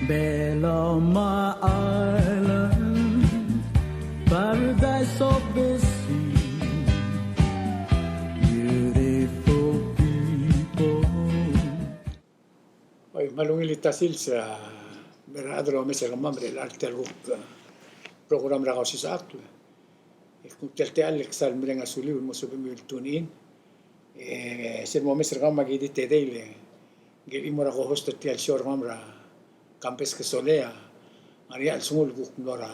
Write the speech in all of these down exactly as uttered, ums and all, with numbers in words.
Beloma Island, paradise of the sea, beautiful people. Oi, me a ungil el ta sils, a, me a rechad el omes er kemam er chelecha el tia el kuk, a, program er a Kausisechakl. E kuk tia el techall e ak sal mereng a suliu el mo sebechemiu el tune in. E sel momes er kemam a ki di tedei el, ngike el chimo er a co-host er tia el show er kemam er a Kambes Kesolei a ngar er ngii a chelsengul el kuk mlo er a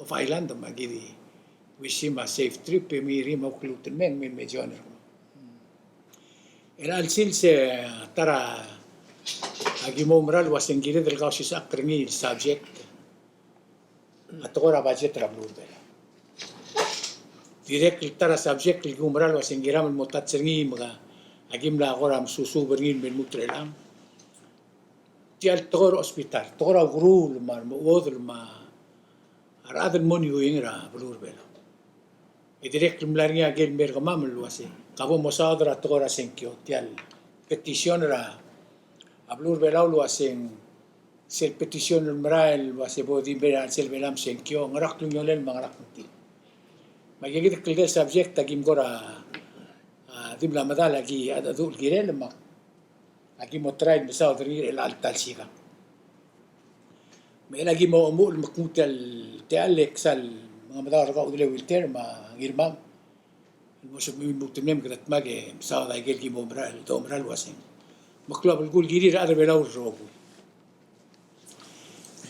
off island me a ki di wish him a safe trip e me er ngii me a kuk lmuut el mei, me, me join er kemam. Er a chelecha el sils e ta er a ki mo oumera el ua se ng kired el kausisechakl er ngii el subject a tekoi er a budget er a beluu er a Belau. Dirrek el ta er a subject el ki oumera el ua se ng kiram el mo touch er ngii me ka, a ki mla kora mesuub er ngii el me lmuut er chelechang. Tia el tekoi er a hospital, tekoi er a ukeruul me a remechuodel me a rechad el mo niuing er a beluu er a Belau. E dirrek el mla er ngii a ikel mei er kemam el ua se ka bo mosaod er a tekoi er a sengkio, tia el petition er a beluu er a Belau el ua se ng sel petition el merael el ua se bo di mei er a chelsel Belau me sengkio, ngera klungiolel me a ngera kngtil. Me aike kid el kldei el subject a ki mkora, a, di mla medal a ki, a, a, dul kirel me a ki mo try el mesaod er ngii er chelecha el ta el sikang. Me a ki mo omuchel el mekngit el techall e ak sal mengemedaol er kau Udelei Wilter me a Ngirmang el mo sebechemiu el lmuut el mei me kede dmak e mesaod a ikel ki mo oumera el, doumera el ua se ng meklou a belkul el kirir a rechad er a Belau el rokui.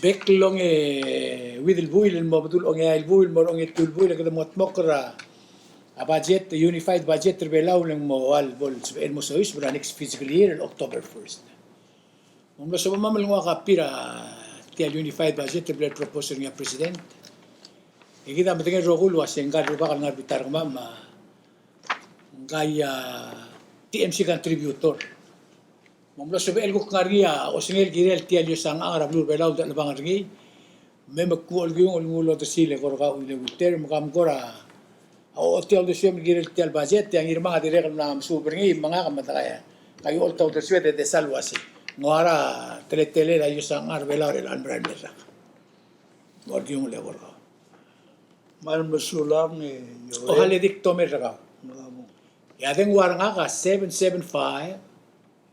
Bek el onge, e, uid el buil el mo bedul ongeai el buil el mo er a ongetiu el buil e kede mo dmokl er a, a budget, unified budget er a Belau el ng mo ua el bo el sebechel el mo soiseb er a next fiscal year el October first. Me ng mlo sebechemam el nguu a copy er a tia el unified budget el bla lepropose er ngii a president. E kid a medengei el rokui el ua se ngka el rubak el ngar er a bita er kemam a ngka a TMC contributor. Me ng mlo sebechel kuk ngar er ngii a osengel el kirel tia el iosang er a beluu er a Belau el dechelebangel er ngii. Me me kuk olkiung el nguu el oldersii el eko er kau Udelei Wilter, me ka mkora, a, ochotii a uldesuem el kirel tia el budget, e a Ngirmang a dirrek el mla mesuub er ngii, me ngak me dekaia. Ka iocholt a uldesued e de sal ua se ng ua a teletelel a iosang er a Belau er chelecha el merael el rak. Olkiung el eko er kau. Me a mesulang e, io, e. Ojal e di ktomel er kau. Ngak a mo. E a dengua er ngak a seven seven five,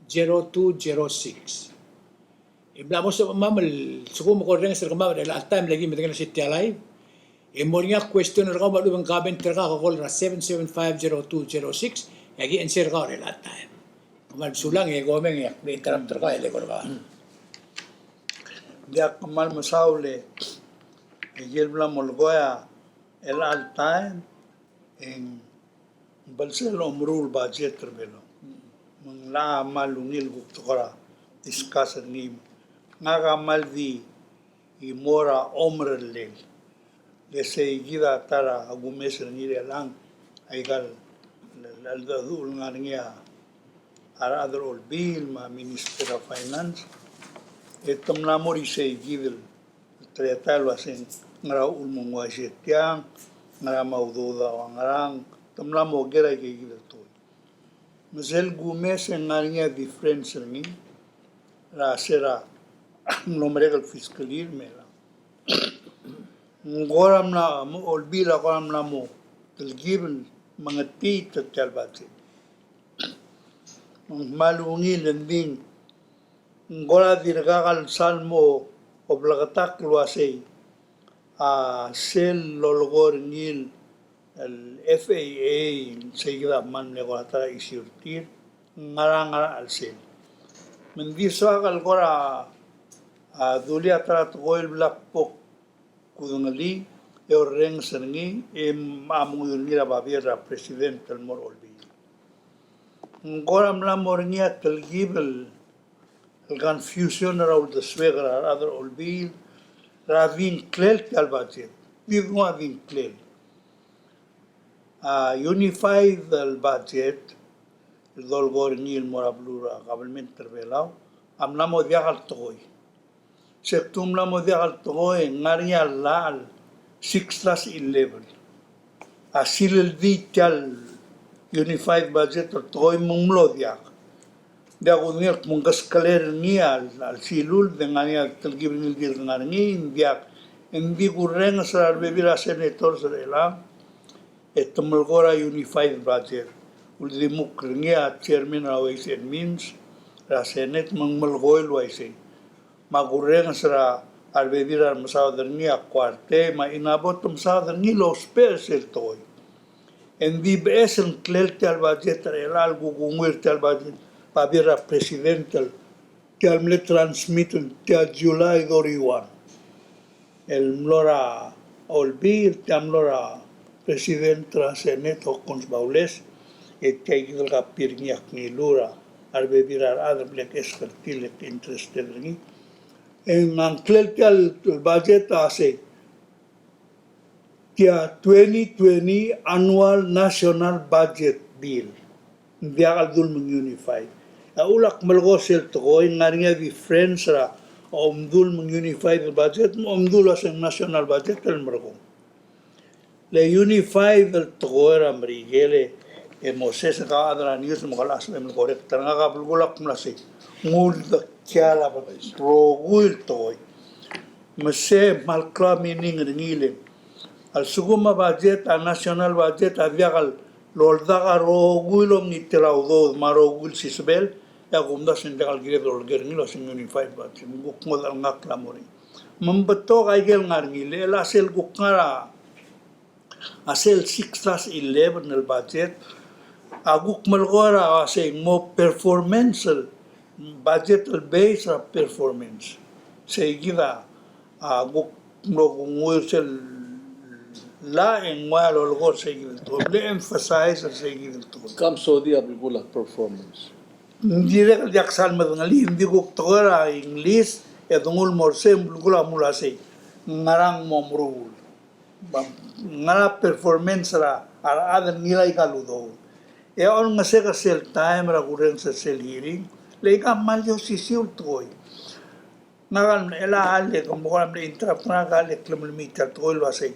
zero two zero six. E mla mo sebechemam el sekum e ke orrenges er kemam er chelecha el taem el aki medengei el ua se tia el live. E mo er ngii a question er kau me a lechub e ng comment er kau, ke call er a seven seven five zero two zero six, e aki answer er kau er chelecha el taem. Kmal mesulang e komeng e ak mle interrupt er kau e le ko er kau. Diak, kmal mesaul e, e ikel bla mo lekoi a chelecha el taem, e ng belsel omeruul budget er a Belau. Me ng locha kmal ungil kuk tekoi er a discuss er ngii. Ngak a kmal di mo er a omerellel. Le sei kid a ta er a kumes er ngii er chelechang, aika el, el, el, el ngar er ngii a rechad er a olbiil me a Minister of Finance. E te mla mo er isei kid el teletael el ua se ng ngera uchul me ng uaisei tiang, ngera me a udoud a ua ngerang, te mla mo ker aike kid el tekoi. Me sel kumes e ng ngar er ngii a difference er ngii er a se er a mlo merek el fiscal year me a ng kora mla mo olbiil a kora mla mo telkib el mengetiit er tia el budget. Me ng kmal ungil e ng di ng kora dirkak el sal mo obleketakl el uasei a sel lolekoi er ngii el FAA, sei kid a kmal mle kora ta er a issue er tir, ngerang, ngerang a chelsel. Me ng di soak el kora, a, dulii a ta er a tekoi el bla kbo kudengelii e orrenges er ngii e a menguiu er ngii er a babier er a president el mo er a olbiil. Ng kora mla mo er ngii a telkib el confusion er a uldesuek er a rechad er a olbiil er a di ngklel tia el budget. Di denguu a di ngklel. A unified el budget el dolekoi er ngii el mo er a beluu er a kabelment er a Belau a mla mo diak el tekoi. Se kdu mla mo diak el tekoi, ng ngar er ngii a llach el six slash eleven. A silel di tia el unified budget el tekoi me ng mlo diak. Ng diak kudengei el kmo ng keskelel er ngii a, a lsiluld, e ng ngar er ngii a telkib er ngii el dirk ngar er ngii, ng diak, e ng di kurrenges er a rebebil er a senators er chelechang, e te melekoi er a unified budget. Uldimukl er ngii a chairman er a Ways and Means er a Senate me ng melekoi el uaisei. Me a kurrenges er a rebebil er a remesaod er ngii a kuartei, me a inabot te mesaod er ngii el ousbech er sel tekoi. E ng di beches el ngklel tia el budget er chelechang el kuk ungil er tia el budget, babier er a president el tia el mle transmit el tia July thirty-one. El mlo er a Olbiil, tia mlo er a president er a Senate Hokkons Baules, e tia kid el copy er ngii a kngiluu er a rebebil er a rechad el bla ke ask er tir el interested er ngii. E ng ngklel tia el budget a sei, tia twenty twenty annual national budget bill. Ng diak el dul me ng unified. A uchul ak melekoi sel tekoi, ng ngar er ngii a difference er a omdul me ng unified el budget, me omdul a se ng national budget el merekong. Le unified el tekoi er a Merikel e Moses e kau a chad er a news me ke locha sebechem el correct er ngak, a belkul a kmo ng uasei, ng uldekial a rokui el tekoi. Me se kmal klou a meaning er ngii le a lsekum a budget, a national budget a diak el oldak a rokui el omengitel a udoud me a rokui el sisebel, e a kumdasu e ng diak el kired el oleker er ngii el uasei ng unified budget. Ng kuk ngodech el ngakl a mo er ngii. Me ng betok a ikel ngar er ngii, le chelecha sel kuk ngar er a a sel six dash eleven el budget, a kuk melekoi er a uasei ng mo performance el budget el base er a performance. Sei kid a, a kuk mlo kunguiu er sel llach e ng ua lolekoi er sei kid el tekoi. Mle emphasize er sei kid el tekoi. Kam sodii a belkul a performance. Ng dirrek el diak sal medengelii, ng di kuk tekoi er a English, e denguu el mo er sei, ng belkul a mle uasei, ngerang mo meruul. Ba, ngar er a performance er a, a rechad el ngilai aika el udoud. E a olengeseu er sel taem er a kurrenges er sel hearing, le aika kmal di osisiu el tekoi. Ngak a mle, chelecha el, e kmo kora mle interrupt er ngak a le klemelemii tia el tekoi el uasei,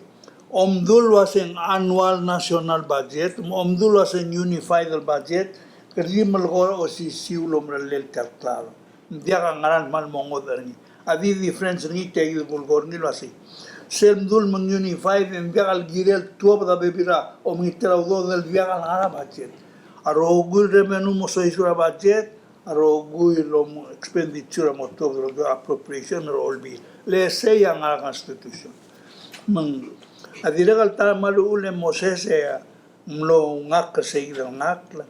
omdul uasei ng annual national budget, omdul uasei ng unified el budget, kede di melekoi er a osisiu el omerellel tia el klalo. Ng diak a ngerang el kmal mo ngodech er ngii. A di difference er ngii tia kid el kulekoi er ngii el uasei, sel mdul me ng unified e ng diak el kirel tuobed a bebil er a omengitel a udoud el diak el ngar er a budget. A rokui el revenue mo soiseb er a budget, a rokui el expenditure a mo tuobed er a appropriation er a olbiil. Le sei a ngar er a constitution. Me ng, a dirrek el ta er a kmal uchul e Moses e mlo ngakl er sei kid el ngakl.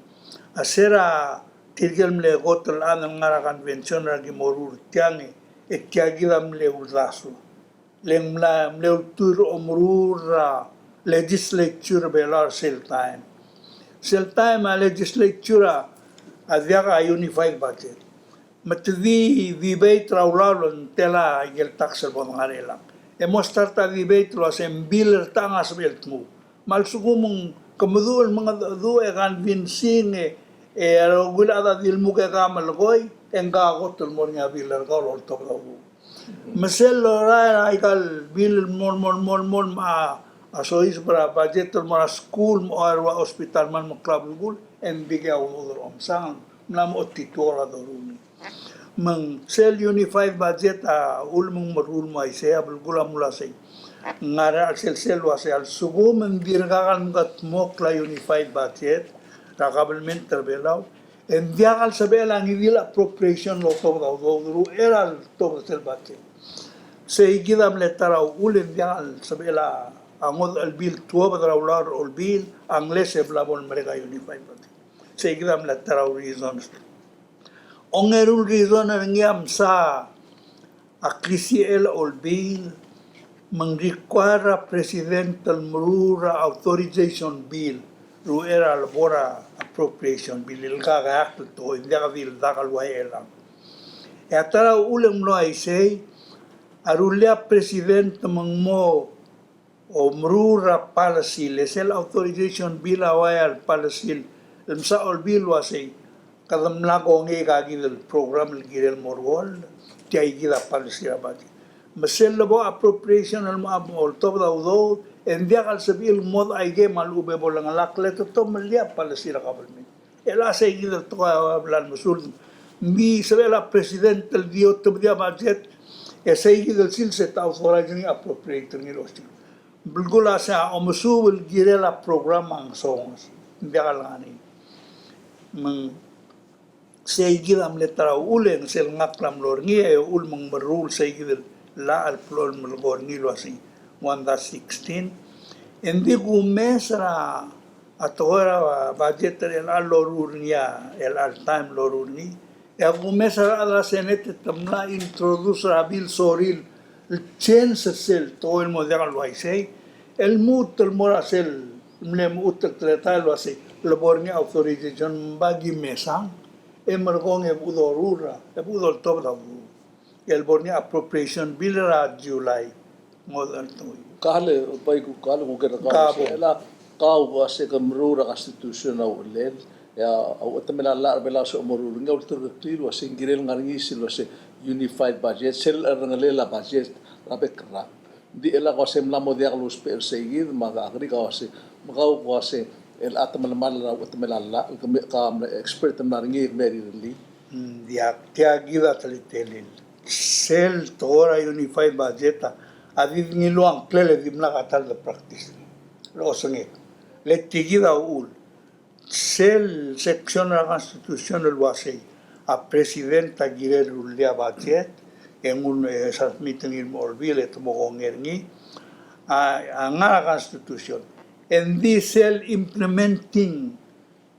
A se er a tirke el mle kot el chad el ngar er a convention er a ki meruul er tiang, e tia kid a mle uldasu. Le ng mla, mle ultuil er a omeruul er a legislature er a Belau er sel taem. Sel taem a legislature a, a diak a unified budget. Me te di debate er a ulaol el ng tela ikel tax el bo dengar er chelechang. E mo start a debate el uasei ng bill er tiang a sebechel el dmu. Me a lsekum ke meduch el mengedecheduch e convincing e, e a rokui el chad a di lmuk e ke melekoi, e ngka a kot el mo er ngii a bill er kau el oltobed a udoud. Me sel lorael aika el bill el mo, mo, mo, mo, me a, a soiseb er a budget el mo er a school, mo er a hospital, me a meklou a belkul, e ng dikea udoud er a omsang, mla mo otituol a doruul. Me ng sel unified budget a uchul me ng meruul el mo uaisei, a belkul a mle uasei, ngar er a chelsel sel uasei a lsekum ng dirkak el mengedmokl a unified budget er a kabelment er a Belau, e ng diak el sebechel a ngii di el appropriation el otobed a udoud er uchei er a letobed er sel budget. Sei kid a mle ta er a uchul e ng diak el sebechel a ngodech el bill tuobed er a ulaol er a olbiil, unless e bla bo lemerek a unified budget. Sei kid a mle ta er a reason. Ongeru el reason er ngii a msa a klisichel a olbiil, me ng require a president el meruul er a authorization bill er uchei er a lebo er a appropriation bill, el kakeakl el tekoi, ng diak di el dak el ua chelechang. E a ta er a uchul e ng mlo uaisei, a rullii a president me ng mo omeruul er a policy, le sel authorization bill a ua ia el policy el msa olbiil el uasei, kede mla kongei aika kid el program el kirel mo ruoll, tia kid a policy er a budget. Me sel lebo appropriation el mo oltobed a udoud, e ng diak el sebechir el ngodech aike me a lechub e bo lengelakl, le te tomellii a policy er a government. E le sei kid el tekoi a bla el mesul, Ng di sebechel a president el di otobedii a budget, e sei kid el sils e te authorize er ngii, appropriate er ngii el osengek. Belkul a sei a omesuub el kirel a program a ngesonges. Ng diak el ngar er ngii. Me ng sei kid a mle ta er a uchul e ng sel ngakl a mlo er ngii e uchul me ng meruul sei kid el llach el blo el melekoi er ngii el uasei one dash sixteen. E ng di kumes er a tekoi er a budget er chelecha el loruul er ngii, a chelecha el taem el loruul er ngii. E a kumes er a rechad er a Senate e te mla introduce er a bill sorir el change er sel tekoi el mo diak el uaisei, el lmuut el mo er a sel mle mechut el teletael el uasei, le bo er ngii a authorization me ba ki mesang, e merekong e bo doruul er a, e bo doltobed a udoud. El bo er ngii a appropriation bill er a July. Ngodech el tekoi. Kale, bai ku kale, ku ker kau. Kabo. Sel a, kau a se ke meruul er a Constitution a uchelel, e a, a uchetemel a llach er a Belau a se meruul er ngii a ulterekokl el uasei ng kirel ngar er ngii sel uasei unified budget, sel cherrengelel a budget er a bek el rak. Ng di chelecha kau a se mla mo diak lousbech er sei kid, me a kuk agree kau a se, me kau kau a se, el a temelemall er a uchetemel a llach, el kemiu, ka mle expert el mla er ngii, el kemiu a rirellii. Mm, diak, tia kid a teletelel. Sel tekoi er a unified budget a, a di ngiluu a ngklel e dimlak a ta el de practice. El osengek. Le tia kid a uchul. Sel section er a Constitution el uasei a president a kirel el rullii a budget, e nguu e submit er ngii el mo er a Olbiil e te mo kongei er ngii. A, a ngar er a Constitution. E ng di sel implementing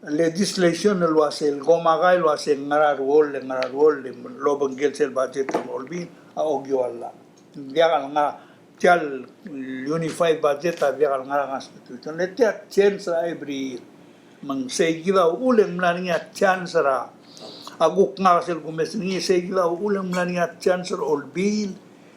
legislation el uasei, el komakai el uasei ngera a ruoll, ngera a ruoll, el obengkel sel budget er a Olbiil a okiu a llach. Ng diak el ngar, tia el unified budget a diak el ngar er a Constitution. Le tia change er a every year. Me ng sei kid a uchul e ng mla er ngii a chance er a, a kuk ngak sel kumes er ngii, sei kid a uchul e ng mla er ngii a chance er a Olbiil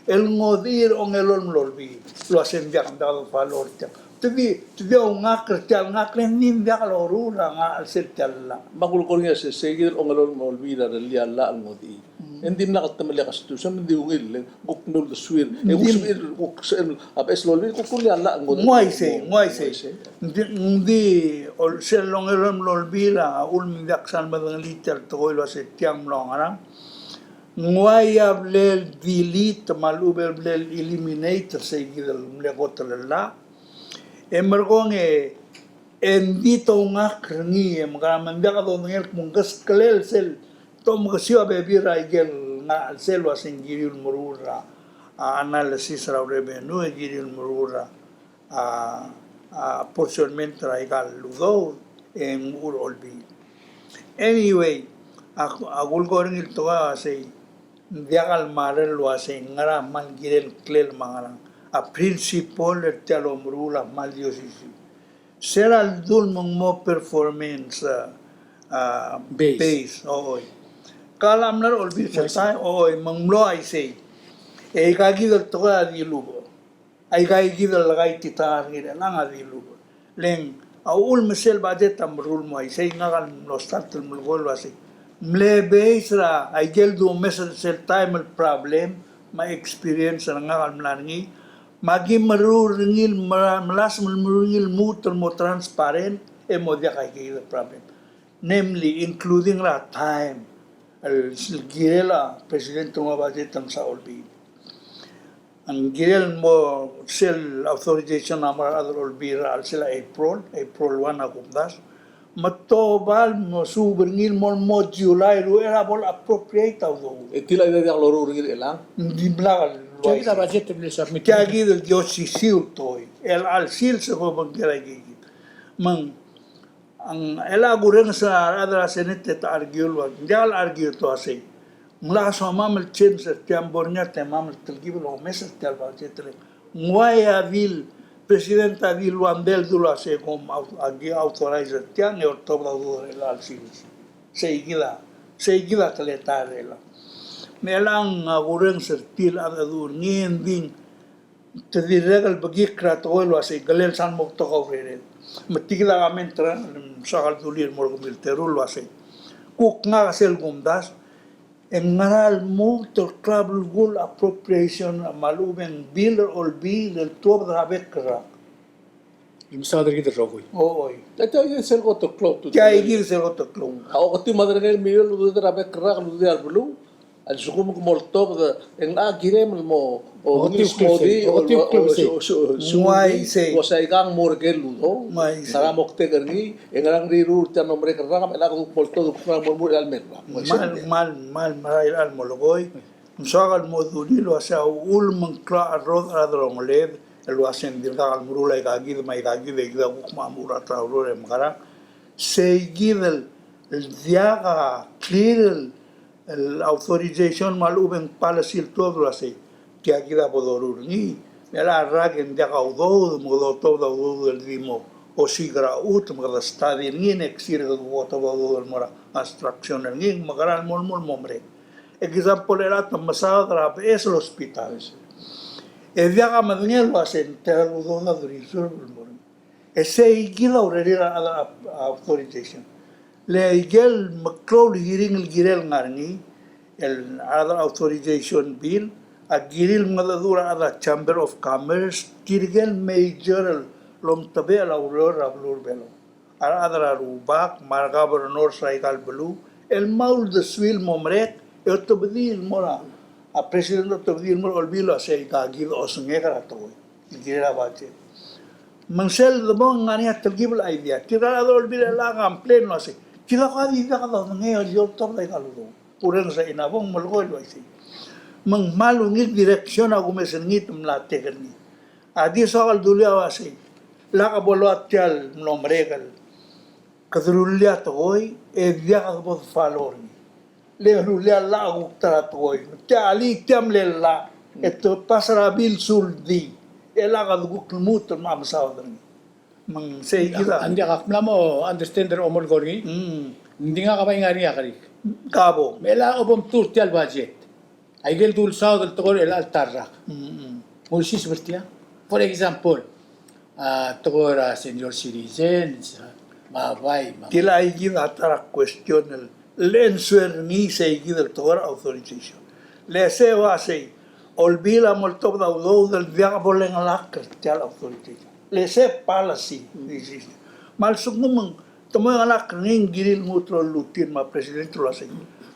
el ngodechii er a ongelolem el Olbiil el uasei ng diak, ng diak de follow er tiang. Te di, te di oungakl er tia el ngakl e ng di ng diak loruul er a ngar er sel tia el llach. Me a kulekoi er ngii a se, sei kid el ongelolem el Olbiil a rullii a llach el ngodechii. E ng dimlak a temellii a Constitution, me ng di ungil, le kuk mle uldesuir. E kuk sebechir, kuk sebechir a beches el Olbiil, kuk rullii a llach el ngodechii. Ng uaisei, ng uaisei. Ng di, ng di, ol-, sel ongelolem el Olbiil a uchul me ng diak sal medengelii tia el tekoi el uasei tiang mlo ngerang. Ng uai a bla el delete me a lechub e bla el eliminate er sei kid el mle kot el llach. E merekong e, e ng di te oungakl er ngii e mekera me ng diak dodengei el kmo ng keskelel sel, te omekesiu a bebil er a ikel ngar er a chelsel el uasei ng kiriu el meruul er a, a, analysis er a revenue, e kiriu el meruul er a a, a, apportionment er aika el udoud e ng uchul a Olbiil. Anyway, a, a kulekoi er ngii el tekoi a uasei, ng diak el marel el uasei ngera a kmal kirel ngklel me a ngerang. A principle er tia el omeruul a kmal di osisiu. Se er a ledu el me ng mo performance, a, a, base. Base, oi. Ka el mla er a Olbiil sel taem, oi, me ng mlo uaisei. E aika kid el tekoi a dilubech. Aika kid el kaititakl er ngii er chelechang a dilubech. Le ng, a uchul me sel budget a meruul el mo uaisei, ngak a mlo start el melekoi el uasei, mle base er a, aike el dumes er sel taem el problem, me a experience er ngak el mla er ngii, me aki meruul er ngii el mera-, melasem el meruul er ngii el lmuut el mo transparent, e mo diak aike kid el problem. Namely, including er a taem el, el kirel a president el nguu a budget el msa Olbiil. Ng kirel el mo sel authorization a mo er a rechad er a Olbiil er a chelsel a April, April one a kumdasu. Me te oba el mo suub er ngii el mo, mo July er a uchei er a bo le appropriate a udoud. E tia el diak loruul er ngii er chelechang. Ng dimlak el uaisei. Tia kid a budget el mle submit. Tia kid el di osisiu el tekoi. Chelecha el sils e ko obengkel aike kid. Me ng Ng, chelecha a kurrenges er a rechad er a Senate e te argue el ua, ng diak el argue e te uasei, ng locha soam el change er tia, me bo er ngii a temam el telkib el omes er tia el budget er ngii. Ng uai a di el, president a di el ua ng di el dul uasei kom au-, aki authorize er tiang e oltobed a udoud er chelecha el sils. Sei kid a, sei kid a teletael er chelechang. Me chelechang a kurrenges er tir el chad er a dechor er ngii, e ng di te dirrek el bekikl er a tekoi el uasei, kelel sal mo betok a urered. Me tia kid a comment er a, soak el dulii el mo er kemiu el teru el uasei, kuk ngak sel kumdasu, e ng ngera el lmuut el klou a belkul appropriation me a lechub e ng bill er a Olbiil el tuobed er a bek el rak. Mesaod er kid el rokui. Oi. Tia kid sel kot el klou. Tia kid sel kot el klou. A oketiu me a derengel el miliol el udoud er a bek el rak el udoud er a beluu a lsekum ke mo oltobed e ng locha kirem el mo, o, oketiu klebesei, oketiu klebesei. Uaisei. Uaisei. Ng mo er ker el udoud. Uaisei. Ngera moktek er ngii, e ngera ngiriruul tia el mlo merek el rak, me a lak kuk mo oltobed, kuk mo er a mera el rak. Uaisei. Kmal, kmal, kmal merael el molekoi. Ng soak el mo dulii el uasei a uchul me ng klou a cherrodech er a delongeled el uasei ng dirkak el meruul aika kid me aika kid e kid a kuk mo meruul er a ta er a ureor e mekerang. Sei kid el, el diak a clear el, el authorization me a lechub e ng policy el tuobed el uasei tia kid a bo doruul er ngii. Me a rak e ng diak a udoud me kede otobed a udoud el di mo osiik er a chutem, me kede study er ngii e next year e kede bo otobed a udoud el mo er a construction er ngii, mekerang el mo, mo, mo merek. Example er a te mesaod er a beches el hospital. E diak a medengei el uasei ng tia el udoud a de reserve el mo er ngii. E sei kid a urerir a, a, a authorization. Le aike el meklou el hearing el kirel ngar er ngii, el, a, authorization bill, a kirir el mengedecheduch er a, a Chamber of Commerce, tirke el major el omtebechel a ureor er a beluu er a Belau. A rechad er a rubak me a regovernors er aika el beluu el mo uldesuir el mo merek, e otobedii el mo er a, a president a otobedii el mo er a olbiil el uasei aika kid a osengek er a tekoi el kirel a budget. Me ng sel debo ng ngar er ngii a telkib el idea. Tirka el chad er a olbiil a complain el uasei, tirka a kuk di diak dodengei el di oltobed aika el udoud. Kurrenges a Inabong, melekoi el uaisei. Me ng kmal ungil direction a kumes er ngii, te mla tek er ngii. A di soak el dulii a uasei, lak bo loia tia el mlo merek el kede rullii a tekoi, e diak de bo de follow er ngii. Le rullii a llach a kuk ta er a tekoi. Tia el, tia mle llach, e te pass er a bill suldi, e lak de kuk lmuut el mo mesaod er ngii. Me ng sei kid a. Ng diak, ak mla mo understand er a omelekoi er ngii. Mm. Ng di ngak a bai ngar er ngii a kerik. Kabo. Me a lak bo mtuu er tia el budget. Aike el dulsaod el tekoi er chelecha el ta el rak. Mm, mm. Mo ulsiseb er tia. For example, a, tekoi er a senior citizens, a, me a bai, me a. Tia el aike el ta er a question el, el answer er ngii sei kid el tekoi er a authorization. Le sei uasei, olbiil a mo oltobed a udoud el diak bo lengelakl er tia el authorization. Le sei policy decision. Me a lsekum ng te mo chengelakl er ngii, ng kirir el lmuut el ollutir me a president el uasei,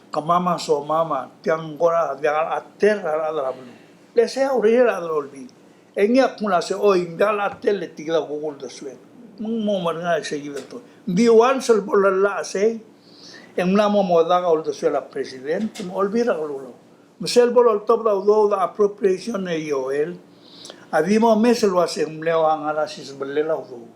kemam a somam a tiang kora diak el chad er a rechad er a beluu. Le sei a urerir a rechad er a olbiil. E ngii a kmo uasei, oi, ng diak el chad el, le tia kid a kuk uldesuek. Me ng mo mereng a sei kid el tekoi. Ng di once el bo lellach sei, e ng mla mo mo dak a uldesuel a president me a olbiil er a kelulau. Me sel bo loltobed a udoud, a appropriation e Joel a di mo omes el uasei ng mle ua ngar er a sisbellel a udoud.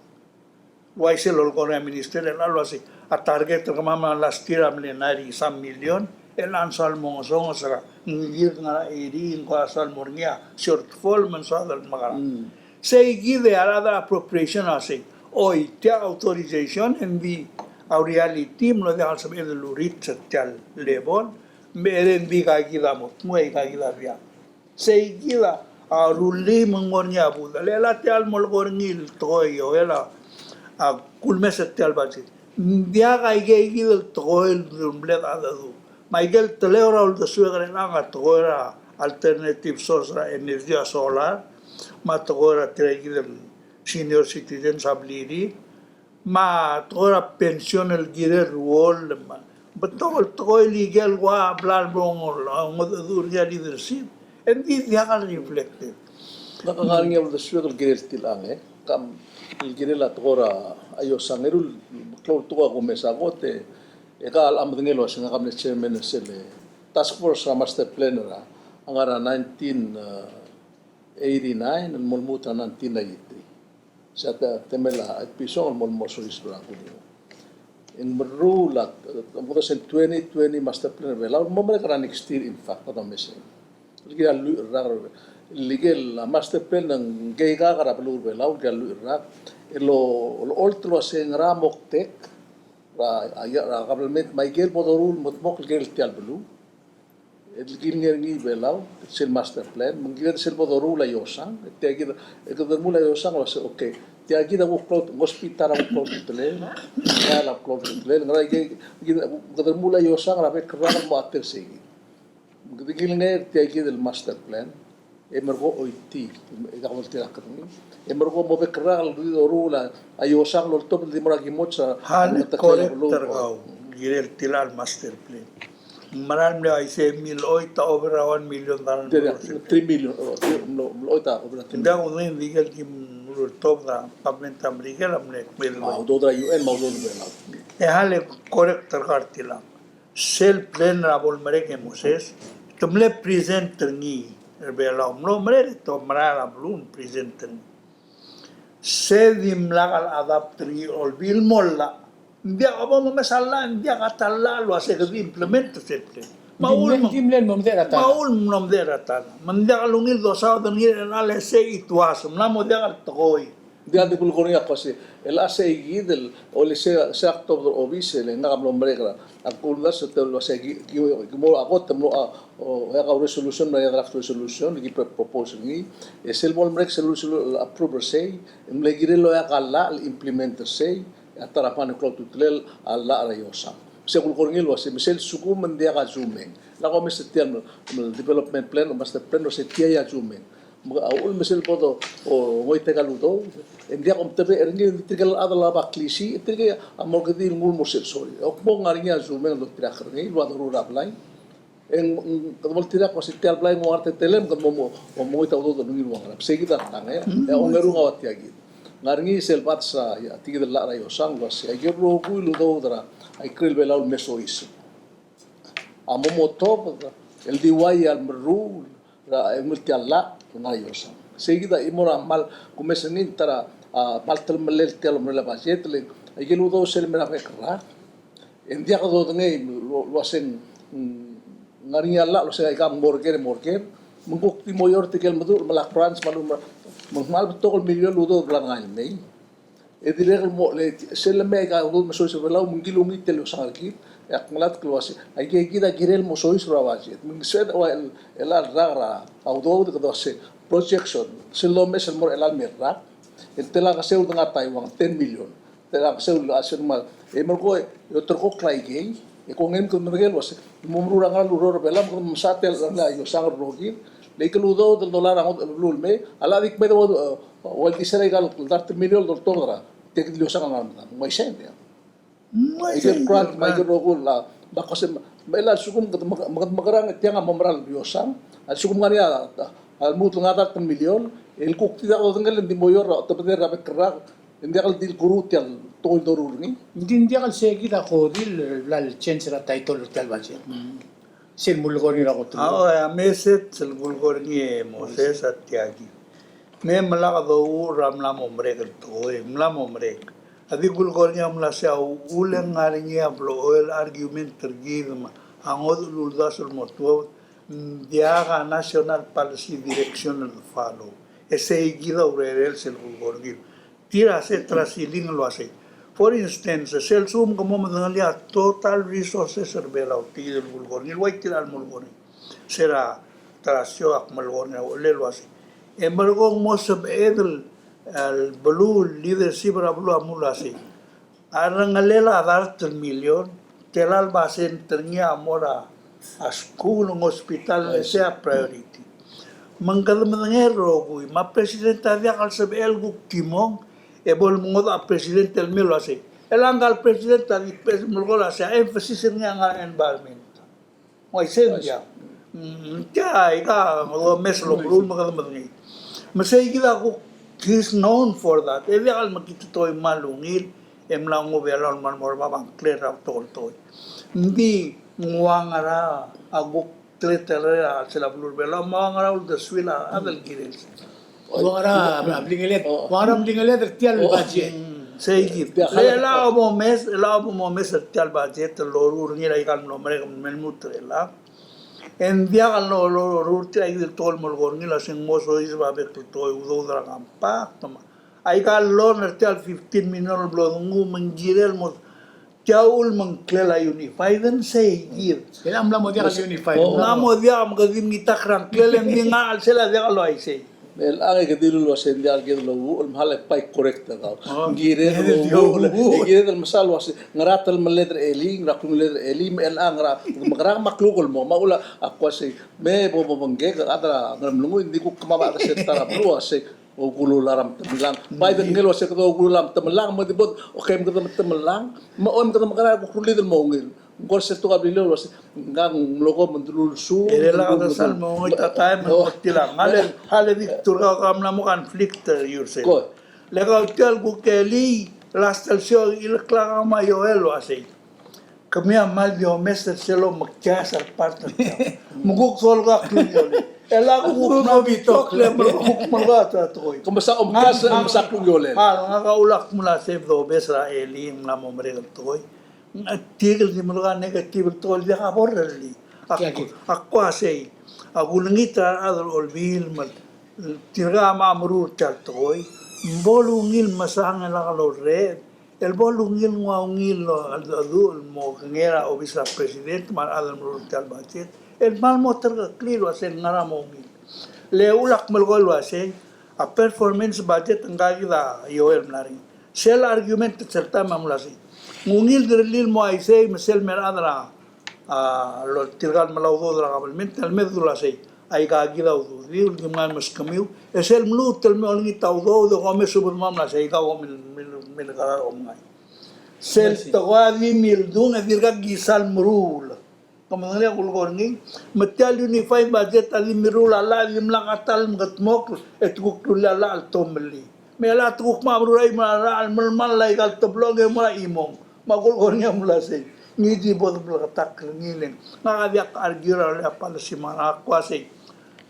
Uaisei el lolekoi er ngii a minister el uasei a target er kemam er a last year a mle ninety some million, e ng soal mo ngesonges er a, ng kirek ngar er a eighty, ng kora soal mo er ngii a shortfall me ng soal el mekerang. Mm. Sei kid a rechad er a appropriation a uasei, oi, tia authorization e ng di a reality me ng diak el sebeched el reach er tia el level, me ng di aika kid a mo tmuu, aika kid a diak. Sei kid a rullii me ng mo er ngii a budech. Le chelecha tia el mo lekoi er ngii el tekoi e Joel a, a kulemes er tia el budget. Ng diak aike kid el tekoi el mle cheldecheduch. Me aike el teleu er a uldesuek er chelechang a tekoi er a alternative source er a energy, a solar, me a tekoi er a tirka kid el senior citizens a blirir, me a tekoi er a pension el kirel el ruoll, me a betok el tekoi el ikel ua bla el mo ngodech er ngii a leadership, e ng di diak el reflected. Ngak a ngar er ngii a uldesuek el kirel tilechang, e. Kam el kirel a tekoi er a iosang, eru el klou el tekoi a kumes a kot, e, e ka el medengei el uasei ngak a mle chairman er sel task force er a master plan er a, a ngar er a nineteen, uh, eighty-nine el mo lmuut er a nineteen ninety-three. Se a te-, temel a Ipisong el mo, mo soiseb er a Kuliou. E ng meruul a, e, mo er sel twenty twenty master plan er a Belau, mo merek er a next year, in fact, kede omes e. El kirel a lluich el rak er a, el ikel a master plan ng keikak er a beluu er a Belau, el kirel a lluich el rak, el lo, locholt el uasei ngera moktek er a, a, a government me aike el bo doruul el metemokl el kirel tia el beluu. El kilengei er ngii a Belau, sel master plan, me ng kired sel bo doruul a iosang, tia kid, e kede remuul a iosang el uasei, okay, tia kid a kuk klou, ng hospital a kuk klou a ultutelel, ngera a kuk klou a ultutelel, ngera aike, kid, kede remuul a iosang er a bek el rak el mo a ta er sei kid. Me kede kilengei er tia kid el master plan, E merkong oiti, e kak mo oltirakl er ngii. E merkong mo bek el rak el di doruul a iosang el oltobed el di mo er a kimoch a. Hale, correct er kau, kirel tilechang el master plan. Ng mera el mle uaisei, mle oit a over a one million dollar. Three million, oh, mle, mle oit a over a three million. Ng diak kudengei, ng di ikel ki mlo oltobed a government er a Merikel a mle kmedel. A udoud er a U N me a udoud er a Belau. E hale, correct er kau er tilechang. Sel plan er a bo lemerek e Moses, te mle present er ngii er Belau, mlo merek e te merael a beluu el present er ngii. Se dimlak el adapt er ngii el Olbiil el mo llach. Ng diak a bo momes a llach, ng diak a ta el llach el uase kede implement er sel plan. Me a uchul me ng di mle mo medechel a ta el llach. Me ng diak el ungil dosaod er ngii er chelechang el sei it was, mla mo diak el tekoi. Ng diak di kulekoi er ngii a kmo se, el a sei kid el, ole se, se ak tobed er a obis, e le ngak a mlo merek er a, ak uldasu e te uase ki, ki, ki mo a kot, te mlo a, o, e ak a resolution, me a draft resolution, ki pro-, propose er ngii, e sel bo lemerek sel resolution el approve er sei, e mle kirel el oeak a llach el implement er sei, e a ta er a mle klou a ultutelel a llach er a iosang. Se kulekoi er ngii el uase, me sel lsekum ng diak a sumeng. Lak omes er tia el, el development plan, el master plan, el uase tia a sumeng. Me a uchul me sel bo do, o, ngoititerir a udoud, e ng diak omtebechel er ngii, e tirke el chad el oba klisiich, e tirke a mo kedei el nguu el mo sel sorir. E kmo ng ngar er ngii a sumeng el oltirakl er ngii, el ua doruul a blai. E ng, ng, kede mo oltirakl el uase tia el blai ng ua ngar er a teletelem, kede mo, mo, mo ngoititerir a udoud el ungil el ua ngerang. Sei kid a tang, e. Mm. E ongerung a ua tia kid. Ng ngar er ngii sel bades a, ia, tia kid el llach er a iosang, el uase, a ikel rokui el udoud er a, a ikrel Belau el me soiseb. A mo mo tobed el di ua ia el meruul er a, e, ungil tia el llach el ngar er a iosang. Sei kid a chimo er a kmal kumes er ngii, ta er a, a, kmal telemellel tia el omerellel a budget, le, a ikel udoud sel mei er a bek el rak. E ng diak dodengei, el, el uase ng, mm, ngar er ngii a llach, el uase aika a mo er ker, mo er ker. Me ng kuk di mo er tirke el meduch, me lak branch, me a lechub, me ng kmal betok el million el udoud el bla lengai el mei. E dirrek el mo, le, sel lemei aika udoud me soiseb er a Belau, me ng kilungit el iosang er kid, e ak melatk el uase, aike kid a kirel mo soiseb er a budget. Me ng sebeched el, el, el rak er a udoud, kede uase, projection, sel domes el mo er a chelecha el mei el rak, el tela keseu el dengar er a Taiwan, ten million. Tela keseu el uase, me, e merekong, e oterekokl aikei, e kongei me kede medengei el uase, mo meruul a ngerang el ureor er a Belau, me kede mesa tia el iosang el rokir, le ikel udoud el dolai er a ngodech el beluu el mei, a llach a di kmedou, e, Ua el di sel aika el dart el miliol el doltobed er a, tia kid el iosang a ngar er a medam. Ng uaisei, ng diak? Ng uaisei. Aike el grant, me aike el rokui el, a, me a kose, me a lsekum kede me-, me kede mekerang e tiang a mo mera el iosang. A lsekum ng ngar er ngii a, a, a lmuut el ngar er a dart el miliol, el kuk di diak dodengei el di mo er a otebedel er a bek el rak, e ng diak el di el kuruul tia el tekoi el doruul er ngii. Ng di ng diak el sei kid a kodil el bla el change er a title er tia el budget. Mm. Sel mulekoi er ngii er a kot el. A, o, a meset sel kulekoi er ngii e Moses a tia kid. Me mla kede ouchul er a mla mo merek el tekoi, mla mo merek. A di kulekoi er ngii a mla sei a uchul e ng ngar er ngii a blechoel argument er kid me a ngodech el uldasu el mo tuobed, ng diak a national policy direction el follow. E sei kid a urerel sel kulekoi er ngii. Tir a set er a ceiling el uasei. For instance, sel lsekum ke mo medengelii a total resources er a Belau, tia el kulekoi er ngii, el uai tir a lmolekoi er ngii. Se er a ta er a show ak melekoi er ngii a uchelel el uasei. E merekong mo sebeched el, el beluu, leadership er a beluu a mle uasei. A rengelel a dart el miliol, tela el basent er ngii a mo er a, a skuul, ng hospital, el sei a priority. Me ng kede medengei el rokui, me a president a diak el sebechel el kuk di mong, e bo lemengodech a president el mei el uasei. E le ngka el president a di pres-, melekoi el uasei, a emphasis er ngii a ngar er a environment. Ng uaisei, ng diak? Mm, tia, aika, omes el omeruul me kede medengei. Me sei kid a kuk, he's known for that. E diak el mekngit a tekoi el kmal ungil, e mla nguu a Belau el kmal mo er bab a ngklel er a betok el tekoi. Ng di ng ua ngera a kuk teletelel a chelsel a beluu er a Belau, me ua ngera a uldesuel a chad el kirel. Ua ngera a blingeled, ua ngera a blingeled er tia el budget. Mm, sei kid. Le chelecha bo momes, chelecha bo momes er tia el budget el loruul er ngii er aika el mlo merek me lmuut er chelechang. E ng diak el lo, lo, loruul er tia el tekoi el melekoi er ngii el uasei ng mo soiseb a bek el tekoi, udoud er a compact, me aika el loan er tia el fifteen million el blo denguu me ng kirel mo tia uchul me ng ngklel a unified, e ng sei kid. E ng mla mo diak el unified. Ng mla mo diak me kede di mengitakl er a ngklel, e ng di ngak el sel a diak el uaisei. Me chelechang e ke dilu el uasei ng diak el kired el ouuchel, me a le bai correct er kau. Oh. Ng kired el ouuchel, ng kired el mesa el uasei ngera te mle er a elii, ngera klungiolir a elii, me chelechang ngera, me ngera me a kluk el mo, me a uchul a kuk uasei, me bo, bo, bo mobengkek a chad er a Ngeremlengui, ng di kuk kemam a chad er se el ta er a beluu el uasei, okulular a metemelang. Bai de ngii el uasei kede okulular a metemelang, me di bo, okay, me kede metemelang, me, o, me kede mekerang e kuk rullid el mo ungil. Ng kora sel tekoi a Beliliou el uasei, ngak a mlo ko me ng dilu el su, e le lak de sal mo ngoit a taem el mo tilang. A le, a le di turkau ka mla mo conflict er sel. Ko. Le kau tia el kuk elii, last el show, ileklak a kau me a Joel el uasei, kemiu a kmal di omes er sel omektias er a part er tiang. Me kuk dolekoi a klungiolel. E le kuk kmal di tokl e me kuk melekoi a tekoi. Ke mesa omektias, ke mesa klungiolel. A, ngak a ulak mla save the best er a elii, mla mo merek el tekoi. Ng tirke el di melekoi a negative el tekoi el diak a bo lerellii. Ak, ak uasei, ak ulengit er a rechad er a Olbiil me tirka a meruul er tia el tekoi, me bo lungil mesang e lak lorreched, el bo lungil nguu a ungil el cheldecheduch el mo kengei er a obis er a president me a rechad el meruul er tia el budget, el kmal mo terkeklii el uasei ng ngera mo ungil. Le ulak melekoi el uasei, a performance budget ngka kid a Joel el mla er ngii. Sel argument er sel taem a mle uasei, ng ungil derellii el mo uaisei me sel me a rechad er a, a, lo, tirka el mla udoud er a government, el me dul uasei, aika kid a ududiu, el kim ngar er a meskemiu, e sel mluut el me olengit a udoud, e kom me subed me mla sei, aika kom mil, mil, mil kar er a omngai. Sel tekoi a di mildung, e dirkak kisa el meruul. Ke medengelii a kulekoi er ngii, me tia el unified budget a di meruul a llach, dimlak a ta el mekedmokl, e te kuk rullii a llach el tomellii. Me a llach a te kuk mo meruul a chimo er a llach el melemall aika el teblong e mo er a chimong. Me a kulekoi er ngii a mle uasei, ngii di bo de bleketakl er ngii le ng. Ngak a diak argue er a policy me a ngak a uasei,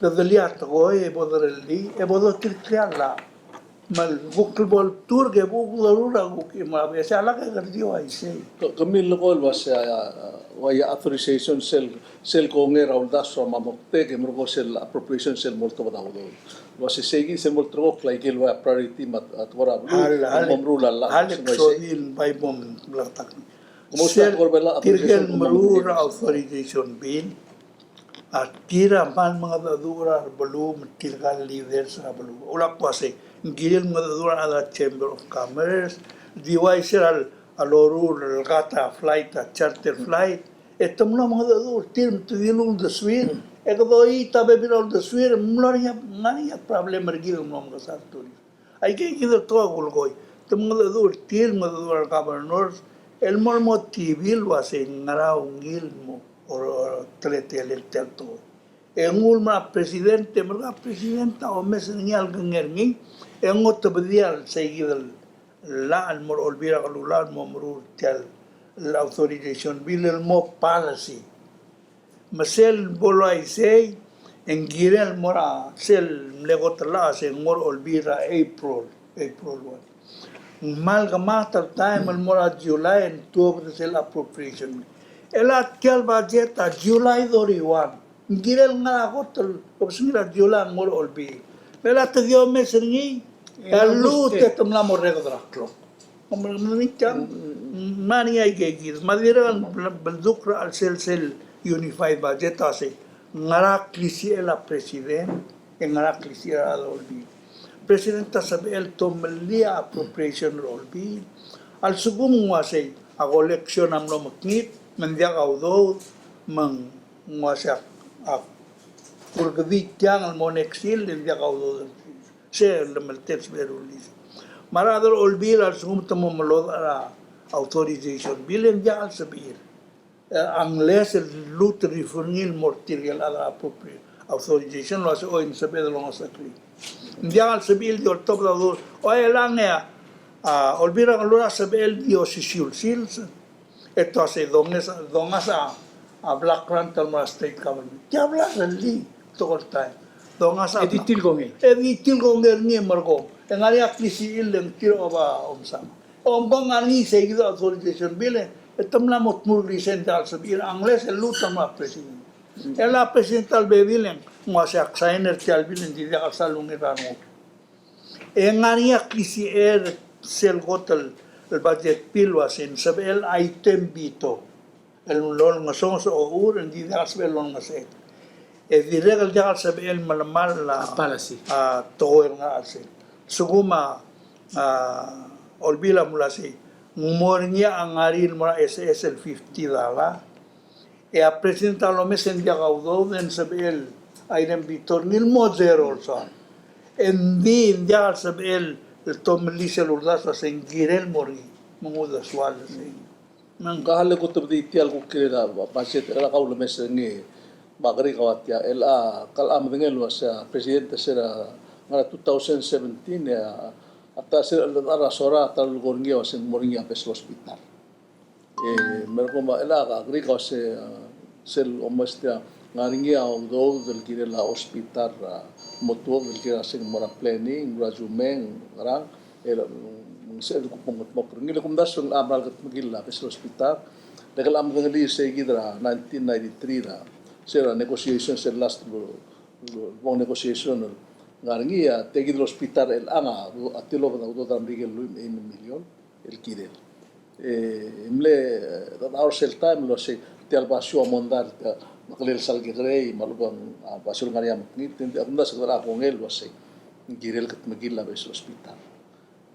dedelii a tekoi e bo derellii, e bo dotirkelii a llach. Me a kuk bo leturk e bo kuk doruul a kuk chimo er a beches, e a lak e kede di uaisei. Ke, ke milekoi el uasei a, a, ua ia authorization sel, sel kongei er a uldasu er a moktek e merekong sel appropriation sel mo oltobed a udoud. Uasei seikid sel mo olterekokl aike el ua priority me a, a tekoi er a beluu, a le, a le, mo meruul a llach, a le uaisei. Ksodii el bai bo mleketakl. Sel tirke el meruul er a authorization bill, a tir a kmal mengedecheduch er a rebeluu me tirka el leaders er a beluu. Ulak uasei, ng kirir el mengedecheduch er a rechad er a Chamber of Commerce, di uaisei er a loruul el kat a flight, a charter flight, e te mlo mengedecheduch er tir me te dilu el uldesuir, e kede oit a bebil er a uldesuir, e mlo er ngii a, ngar er ngii a problem er kid el mlo mekesai a tourist. Aike kid el tekoi a kulekoi. Te mengedecheduch er tir, mengedecheduch er a governors, el mo, el mo tibil el uasei ngera ungil el mo, or, or, teletelel tia el tekoi. E nguu el mo er a president, e merek a president a omes er ngii a lekengei er ngii, e ng otebedii a seikid el llach el mo er a Olbiil er a Kelulau el mo meruul tia el authorization bill el mo policy. Me sel bo luaisei, e ng kirel mo er a sel mle kot el llach a se ng mo er a Olbiil er a April, April one. Ng kmal kemanget el taem el mo er a July e ng tuobed er sel appropriation. E le tia el budget a July thirty-one. Ng kirel ngar er a kot el obengkel a July e ng mo er a Olbiil. Me le te di omes er ngii, e a lluut e te mla mo reked er a klok. Ng mle, ng mle tiang, me a ngii a ikakid. Me a dirrek el bel-, beldukl er a chelsel sel unified budget a se, ngera klisichel a president, e ngera klisichel a rechad er a Olbiil. President a sebechel tomellii a appropriation er a Olbiil. A lsekum ng uasei, a collection a mlo mekngit, me ng diak a udoud, me ng uasei a, a, kurkedii tiang el mo next year, e ng diak a udoud. Se el lemeltel sebechel el release. Me a rechad er a Olbiil a lsekum te mo melodech er a authorization bill e ng diak el sebechir. E, unless el lluut el refer er ngii el mo er tirke el chad er a appropriate authorization el uasei, oi, ng sebeched el ongesekl. Ng diak el sebechir el di oltobed a udoud. Oi, e le ng, a, Olbiil er a Kelulau a sebechel el di osisiu el sils. E te uasei dongas, dongas a, a block grant el mo er a state government. Tia bla lerellii, tekoi el taem. Dongas a, e di tir el kongei. E di tir el kongei er ngii e merekong. E ng ngar er ngii a klisichir el ng tir a oba omsang. Omko ng ngar er ngii seikid a authorization bill e, e te mla mo tmuu el rescind el sebechir, unless e lluut el mo er a president. E le a president a lebebil e ng uasei ak sign er tia el bill e ng di diak el sal ungil er a renguk. E ng ngar er ngii a klisichel er sel kot el, el budget bill el uasei ng sebechel item veto. El lolengesonges a ochur, e ng di diak el sebechel el lolengesechek. E dirrek el diak el sebechel el melemall a, a policy, a tekoi el ngar er a chelsel. Sekum a, a, Olbiil a mle uasei, ng mo er ngii a ngar er ngii el mo er a S S el fifty dollar. E a president a lomes e ng diak a udoud e ng sebechel a irem bitor ngii el mo zero el soal. E ng di, ng diak el sebechel el tomellii sel uldasu a se ng kirel el mo er ngii, me ng uldesuel el sei. Me ng kall e kuk tebedii tia el kuk kirel a budget, e a kau lemes er ngii, me a kerik a ua tia, el a, kal a medengei el uasei a president er se er a ngar er a two thousand seventeen, e a, a ta er se el, a ta er a sora, a ta el lulekoi er ngii a uasei ng mo er ngii a base el hospital. E, me a kuk me a, el a kerik a uasei, a, sel omes tia, ngar er ngii a udoud el kirel a hospital, a, mo tuobed el kirel a se ng mo er a planning, mo er a zoomeng, ngerang, el, mm, se el kuk mo ngetmokl er ngii, le kumdasu e ng mla er a kutmeklii a base el hospital, le kal a medengelii sei kid er a nineteen ninety-three er a, se er a negotiation, se el last, lo, lo, long negotiation, ngar er ngii a, tia kid el hospital er chelechang a, a tilobed a udoud er a Merikel el lluich me a eim el million el kirel. E, mle, e, dadaob er sel taem el uasei, tia el basio a mondai, tia, me a kelel sal kekerei, me a lechub e ng, a, basio el ngar er ngii a mekngit, e ng di, a kumdasu e kede kongei el uasei, ng kirel kutmeklii a base el hospital.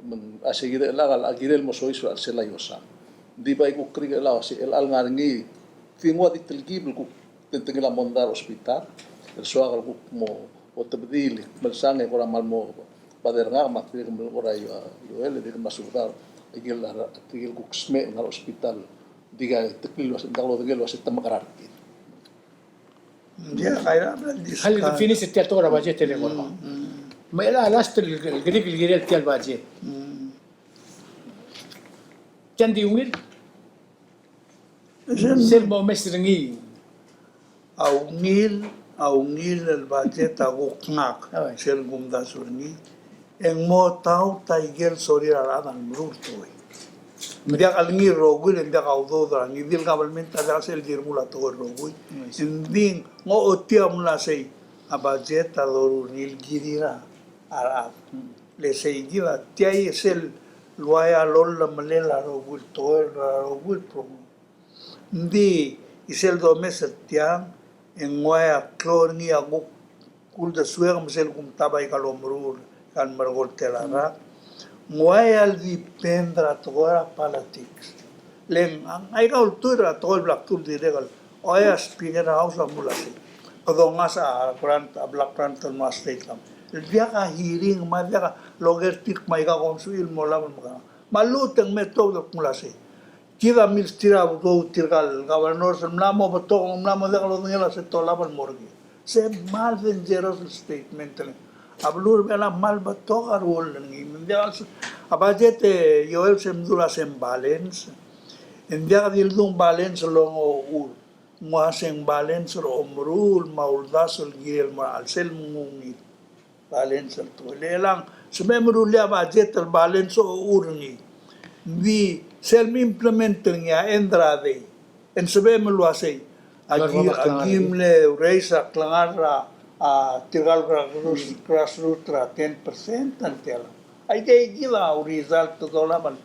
Me ng, a sei kid el a, a kirel mo soiseb er a chelsel a iosang. Ng di bai kuk kerik el a uasei, el a ngar er ngii, di nguu a di telkib el kuk tengtengil a mondai er a hospital, el soak el kuk mo otebedii el kmal sang e kora mal mo bother er ngak me ak dirrek el melekoi er a io-, ioel, e dirrek el mo subedau, a ikel, a ikel kuk smecher er a hospital, di ka tekoi el uasei, ng diak lodengei el uasei te mekerang er kid. Ia, kailang, kailang, discuss. Hal finish er tia el tekoi er a budget el eko. Mm, mm. Me a last el, el kerik el kirel tia el budget. Mm. Tia ng di ungil? Sel, sel mo omes er ngii. A ungil, a ungil el budget a kuk ngak, oi, sel kumdasu er ngii, e ng mo taut a ikel sorir a rechad el meruul el tekoi. Me ng diak el ngii el rokui, e ng diak a udoud er a ngii di el government a diak sel di remuul a tekoi el rokui. Oi. Ng di ng ochotii a mle uasei, a budget a doruul er ngii el kirir a rechad. Le sei kid a tia sel uaia lolemolem a rokui el tekoi, a rokui el program. Ng di, isel domes er tiang, e ng uaia klou er ngii a kuk uldesuek me sel kumtab aika el omeruul, aika el merekong el tela el rak. Ng uaia el depend er a tekoi er a politics. Le ng, aika ultuil er a tekoi el bla kdu el dirrek el, uaia speaker er a House a mle uasei, kede ongasech a grant, a block grant el mo er a state government. El diak a hearing, me a diak a loker tirk me aika kom sebechir el mo olab el mekerang. Me a lluut e ng me tuobed el kmo uasei, kid a milsterir a udoud er tirka el governors el mla mo betok, mla mo diak lodengei el uasei te olab el mo er ngii. Se kmal dangerous el statement el. A beluu er a Belau a kmal betok a ruoll er ngii. Me ng diak el se-, a budget e ioel se mdu el uasei ng balance. E ng diak di ledung balance el ongochur. Ng uasei ng balance er a omeruul me a uldasu el kirel el mo er a chelsel me ng ungil. Balance el tekoi. Le chelechang, sebechem el rullii a budget el balance a ochur er ngii. Ng di sel me implement er ngii a end er a day, e ng sebechem el uasei, aki, aki mle raise a klengar er a, a, tirka el grassroots, grassroots er a ten percent, e ng tia el. Aike kid a result el dolab el.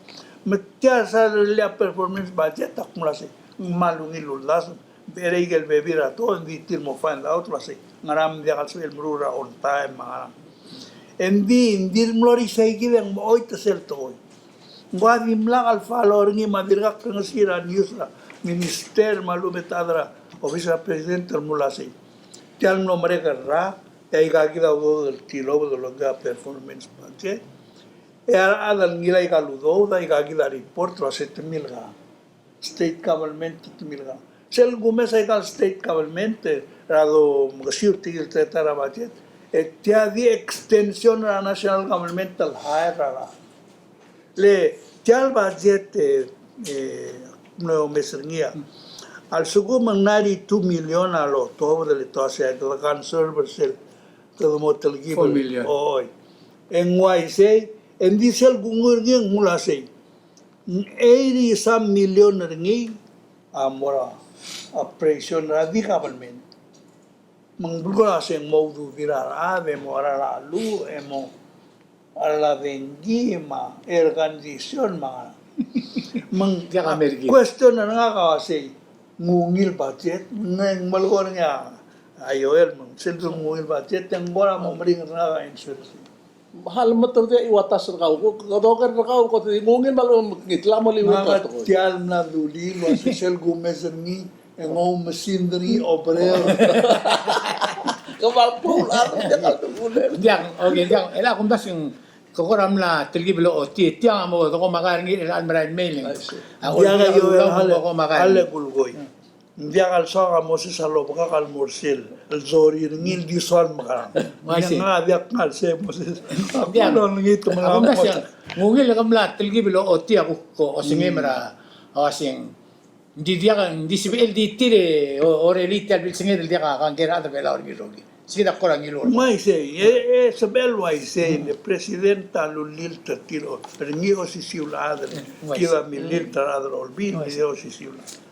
Me tia sel rullii a performance budget a kmo uasei, ng kmal ungil el uldasu. Ng di er a ikel bebil er a tekoi, ng di tir mo find out el uasei ngera me ng diak el sebechel el meruul er a on time me a ngerang. E ng di, ng di mlo er isei kid e ng mo choit sel tekoi. Ng ua dimlak el follow er ngii me a dirkak krengesii er a news er a minister me a lechub e te chad er a office er a president el mle uasei, tia el mlo merek el rak, e aika kid a udoud el tilobed el okiu a performance budget. E a rechad el ngilai aika el udoud, aika kid a report el uasei te milkang. State government te milkang. Sel kumes aika el state government, e, er a domekesiu er tirke el teletael er a budget, e tia di extension er a national government el hire er a. Le tia el budget, e, e, mlo omes er ngii a, a lsekum ng ninety-two million a lotobed el te uasei a kede conserve er sel kede mo telkib el four million. Oi. E ng uaisei, e ng di sel kunguiu er ngii e ng mle uasei, ng eighty some million er ngii a mo er a operation er a di government. Me ng belkul a se ng mo ududir a rechad, e mo cheral a cheluch, e mo cheral a dengki, me a air condition, me a ngerang. Me ng question er ngak a uasei, ng ungil budget, ng melekoi er ngii a A Joel, me ng sel kuk ngungil budget, e ng kora mo meringel er ngak a insurance. Hal me te di ua tas er kau, ko, ko doker er kau, ko di ngungil me a lechub e ng mekngit, a mo liuekl a tekoi. Tia el mla dulii el ua se sel kumes er ngii, e ng oumesin er ngii, obrero. Kmal klou el chad, tia el kulel. Diak, okay, diak, e le a kumdasu e ng, ke kora mla telkib el ochotii, tiang a mo, ko makai er ngii, el merael mei. I see. A, diak, Joel, hale, hale kulekoi. Ng diak el soak a Moses a lobekak el mo er sel, el sorir ngii el di soal mekerang. Ng diak ngar er sei Moses. Ng diak. Ng ungil e ke mla telkib el ochotii a kuk osengem er a, a uaseng. Ng di diak, ng di sebechel di tir e, o, orelii tia el bilsenged el diak a kangkei er a chad er a Belau er ngii el rokui. Sei kid a kora ngilu. Uaisei, e, e, sebechel uaisei, le president a lulilt er tir, o, er ngii osisiu el chad, kid a mililt er a chad er a Olbiil, kid a osisiu el chad.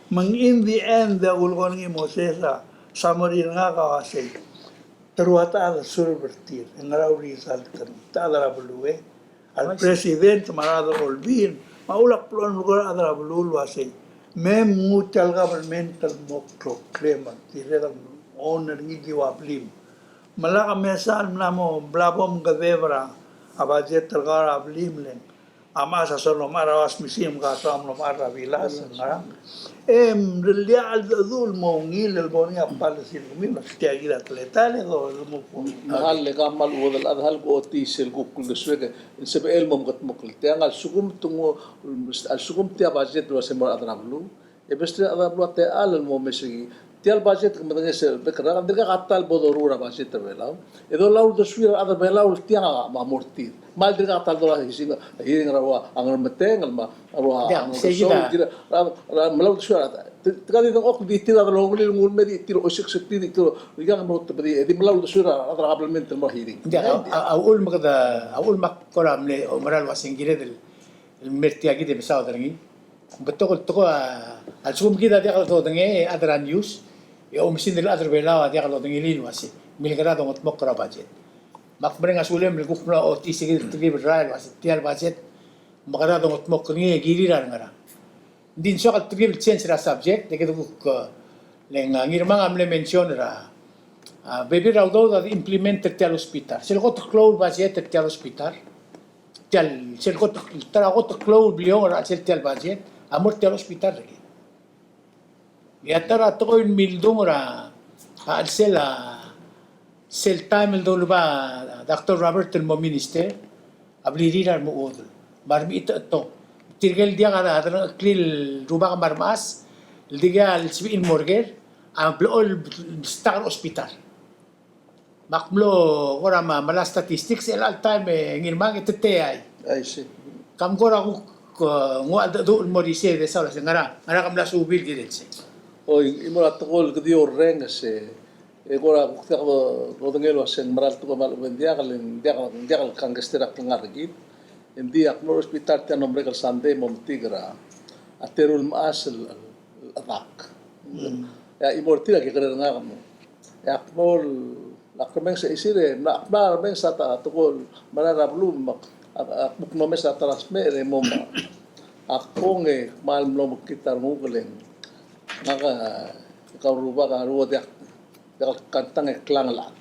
Me ng in the end, a kulekoi er ngii Moses a, summary er ngak a uasei. Te rua chad a serve er tir, e ngera a result er ngii, te chad er a beluu e. A represident me a rechad er a Olbiil, me a ulak blechoel melekoi er a chad er a beluu el uasei, me mnguu tia el government el mo klokle me tirke el own er ngii el di ua blim. Me lak mesa el mla mo, bla bo mkedeb er a budget er kau er a blim le ng a mechas a soal el omechar er a washing machine me ke soam el omechar er a bilas, ngerang. E mrellii a cheldecheduch el mo ungil el bo er ngii a policy el kemiu, me tia kid a teletael e do, do mo po. Me hal le ka kmal chuodel a chad, hal ko ochotii sel kuk uldesuek, e ng sebechel el mo mekedmokl. Tiang a lsekum te nguu, a lsekum tia budget el uase mo er a chad er a beluu, e besterir a chad er a beluu a techall el mo omes er ngii. Tia el budget ke medengei sel bek el rak, ng dirkak a ta el bo doruul er a budget er a Belau. E dola uldesuir a rechad er a Belau el tiang a mo er tir. Me ng dirkak a ta el dola hearing, hearing er a rua Ngermetengel me a rua Ngerkesoul, sei kid a, tir a, a, a, melau uldesuir a rechad. Te, te ka di dengchokl di tir a delongelir el nguu el mei, di tir a oiseksetir, di tir a, di kang mo tebedii, e di melau uldesuir a rechad er a kabelment el mo er a hearing. Ng diak, a, a, a uchul me kede, a uchul me ak kora mle oumera el uaseng kired el, el mer tia kid e mesaod er ngii. Betok el tekoi a, a lsekum kid a diak lodengei e chad er a news, e oumesingd el chad er a Belau a diak lodengelii el uasei, milkera dongedmokl er a budget. Me ak mereng a sulem el kuk mla ochotii se kid el telkib el rael el uasei, tia el budget, mekera dongedmokl er ngii e kirir a rengerang. Ng di ng soak el telkib el change er a subject, e kede kuk, e, le ng, a, Ngirmang a mle mention er a, a, bebil er a udoud a di implement er tia el hospital. Sel kot el klou el budget er tia el hospital. Tia el, sel kot, ta er a kot el klou el bliongel er a chelsel tia el budget a mo er tia el hospital er kid. E a ta er a tekoi el mildung er a, a chelsel a, sel taem el doleba a Doctor Robert el mo minister, a blirir a remechuodel me a remechitechut. Tirke el diak a delengcheklii el rubak me a remechas el dikea el sebechir el mo er ker a blechoel el stock er a hospital. Me ak mlo kora me a, me a statistics er chelecha el taem e Ngirmang e te teai. I see. Kam kora kuk, e, nguu a cheldecheduch el mo er isei e de saul a se ngera, ngera ke mla suubii el kirel sei. Oi, ng mo er a tekoi el ke di orrenges e, e kora kuk diak do, dodengei el uaseng mera el tekoi me a lechub e ng diak el, diak, diak el kangkei er a klengar er kid. Ng di ak mlo er a hospital tia el mlo merek el Sunday mo metik er a, a teru el mechas el, el, el chedak. Mm. E a chimo er tir a kekerei er ngak me. E ak mlo, ak remenges e isir e, ak mla remenges a ta, tekoi el merael er a beluu me ak, ak, ak kuk mlo mes a ta er a smecher e mo me. Ak kong e kmal mlo mekngit a renguk el ng. Ngak a, kau rubak a ruo diak, diak el kantang e klang el chad.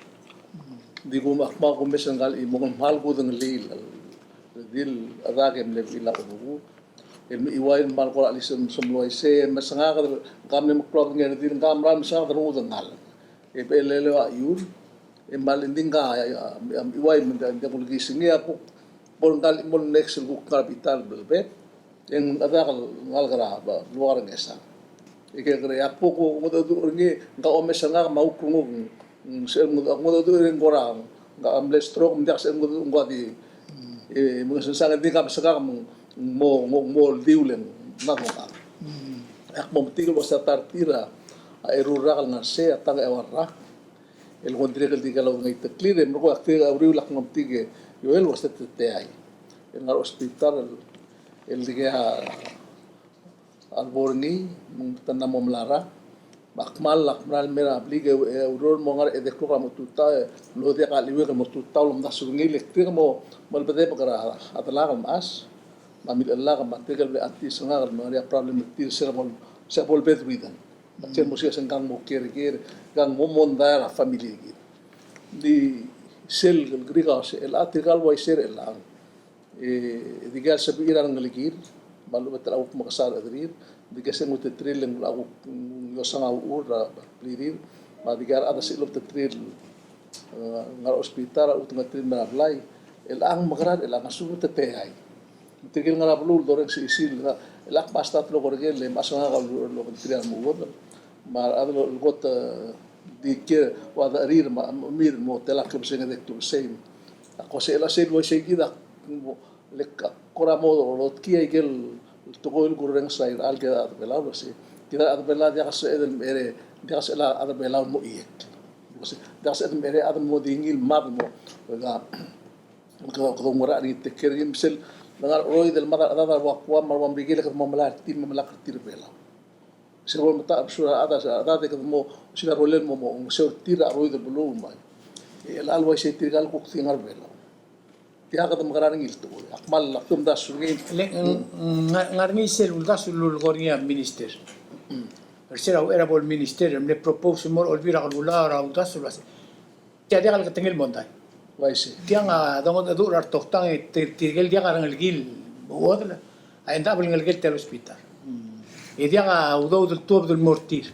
Di kuk ak kmal kumes er ngka el chimo, kmal kudengelii el, di el chedak e mle bechil a chedukuk. El mechiuaiu el kmal kora chelisiich el mesang el uaisei, mesengakl, ngka a mle meklou a bedengel er tir, ngka a mera el mesengakl el rengud el ngalek. E bechel el eua a chiur, e kmal ng di ngka a, a, a, mechiuaiu me ng di, ng di kulekii se ngii a kuk bo er ngka el chimo el next el kuk ngar er a bita el belbet, e ng chedak el ngalek er a, ba, luak er a Ngesang. E kekerei, ak bo kungedecheduch er ngii, ngka a omes er ngak me a kuk renguk, ng, sel mengedecheduch, ak mengedecheduch er ngii ng kora, ngka a mle stroke, me ng diak sel mengedecheduch ng kora di, e, me ng sensang e di ngka a mesengkak me ng mo, mo, mo ldiu le ng, ngak, ngak. Mm. Ak mo metik el uase a ta er tir a, a eru el rak el ngar er sei, a tang e eua el rak. El kuk ng dirrek el dikea lodengelterir, e merekong e ak dirrek el uriul el kmo ng metik e, Joel, uase te teai. El ngar er a hospital, el, el dikea a lebo er ngii, me te mla mo melarang. Me ak kmal, ak mla el mer a blik e, e, ureor el mo ngar er a edei el klok er a mo tutau, e, mlo diak a cheliuekl el mo tutau el omdasu er ngii, le ak dirrek el mo, mo melebedebek er a delak el mechas. Me a milechellak me a tirke el bla tis er ngak el ngar er ngii a problem er tir, se er a bo, se er a bo el bedridden. Sel mo sel, sel kang mo kiei er kid, kang mo mondai er a family er kid. Di sel, el kirek a se, el a tirka el uaisei er chelechang. E dikea el sebechir a rengelekir, me a lechub e te kuk mekesai a rechederir, dikea se ng ultuterir el ng kuk, mm, iosang a uchul er a blirir, me a dikea el chad a sebechir el ultuterir, e, ngar er a hospital, a ultuterir el mer a blai, el a ng mekerang, el a ng sebeched el teteai. Tirke el ngar er a beluu el dorrenges a chisel, el a kmo a start el oker er ker, e mechas a ngak a lo, lo, lo, tirke el mo uodel. Me a rechad el kot, e, di kiei, ua decherir, me a, me a, mo tela klebesei e ng di klebesei. A ko se el a sel uaisei kid a, mo, le ka, kora mo, lotkii a ikel tekoi el kurrenges er a irechar el kid a rechad er a Belau, el uasei. Kid a rechad er a Belau, diak a sebeched el mechere, diak a sebechel a rechad er a Belau el mo iek. El uasei, diak a sebeched el mechere a chad el mo di ngii el mad el mo, e ka, Kede, kede oungerachel er ngii, take care er ngii, me sel, le ngar er a cheroid el mad a rechad er a Guam me a Merikel e kede mo melai er tir me melai er tir er a Belau. Sel bo lemetang a besul a rechad, a rechad e kede mo, sel a rolel mo, mo, mo olengeseu er tir er a cheroid el beluu me. E chelecha el uaisei tirka el kuk di ngar er a Belau. Tia kede mekerang er ngii el tekoi. Ak kmal, ak omdasu er ngii. Le, ng, ng, ngar er ngii sel uldasu el lulekoi er ngii a minister. Er sel a uchei er a bo el minister, el mle propose el mo er a Olbiil er a Kelulau er a uldasu el uasei. Tia diak el ketengel el mondai. Uaisei. Tiang a dongedecheduch er a retoktang e tir, tirke el diak a rengelekir el uodel, a end up el ngelekel tia el hospital. E diak a udoud el tuobed el mo er tir.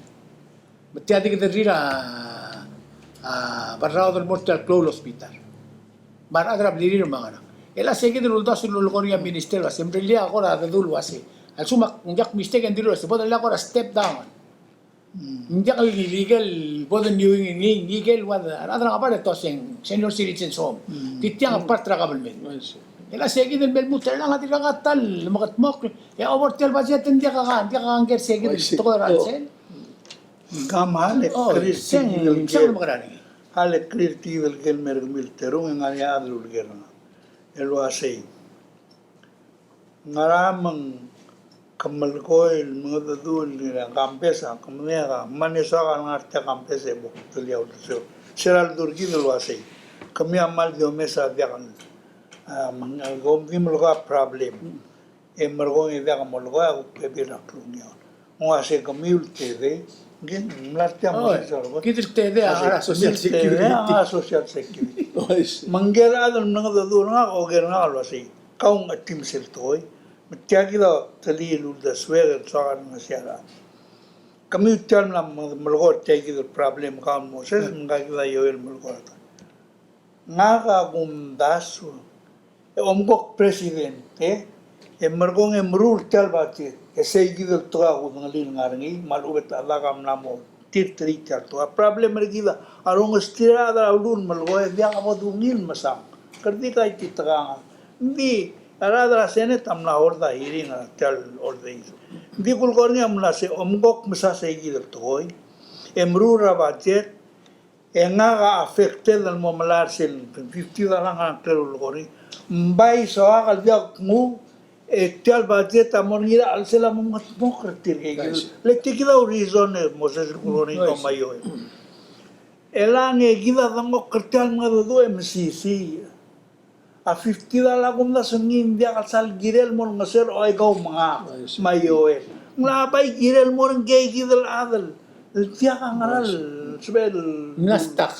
Me tia di kede rir a, a, barraod el mo er tia el klou el hospital. Me a rechad er a blirir me a ngerang. E le sei kid el uldasu el lulekoi er ngii a minister el uasei, mrellii a kora dedu el uasei. A lsekum ng diak mistake e ng dilu el uasei, bo de lak kora step down. Ng diak el ikel bo de niuing er ngii, ikel ua de, a rechad er a Ngebard e te uasei ng senior citizens home. Di tiang a part er a government. E le sei kid el me lmuut er chelechang a dirkak a ta el mekedmokl, e a over tia el budget e ng diak a, ng diak a ngker sei kid el tekoi er a chelsel. Kmal a le kritik el ker, a le kritik el ker el mer kemiu el terung e ng ngar er ngii a chad el uleker er ngak el uasei. Ngera me ke melekoi el mengedecheduch er a campus a, ke medengei a, me ng soak a lengar er tia el campus e bo kuk telia uldesuek. Se er a ledu er kid el uasei, kemiu a kmal di omes a diak el, a, me ng, kom di melekoi a problem. E merekong e diak molekoi a kuk bebil er a klungiaol. Ng uasei kemiu el tedei, ngii, ng mla er tia el mo sel, kid el tedei a ngar er a social security. A ngar er a social security. Me ngike el chad el mlengedecheduch er ngak, oker er ngak el uasei, kau ng chetim sel tekoi, me tia kid a telii el uldesuek el soak a ngesii a rechad. Kemiu tia el mla melekoi er tia kid el problem, kau el Moses, me ngka kid a Ioel el melekoi er a ta. Ngak a kumdasu e omko el president, e, e merekong e meruul tia el budget, e sei kid el tekoi a kudengelii el ngar er ngii, me a lechub e te chad a mla mo tir terii tia el tekoi. A problem er kid a rongesii tir a rechad er a beluu el melekoi e diak bo dungil mesang. Kede di kaititekangel. Ng di a rechad er a Senate a mla hold a hearing er tia el order. Ng di kulekoi er ngii a mla se omko el mesa sei kid el tekoi e meruul er a budget, e ngak a affected el mo melai er sel fifty dollar a ngklel el ulekorii. Ng bai soak el diak knguu, e tia el budget a mo er ngii er a chelsel a mo mengetmokl er tirke. Le tia kid a reason e Moses el kulekoi er ngii, kau me a Ioel. E le ng kid a dengchokl er tia el mengedecheduch e mesisiich. A fifty dollar a kumdasu er ngii, ng diak el sal kirel el mo olengeseu er a ua kau me ngak me a Ioel. Ng locha bai kirel el mo er ngii kid el chad el diak a ngera el sebechel el mla stuck.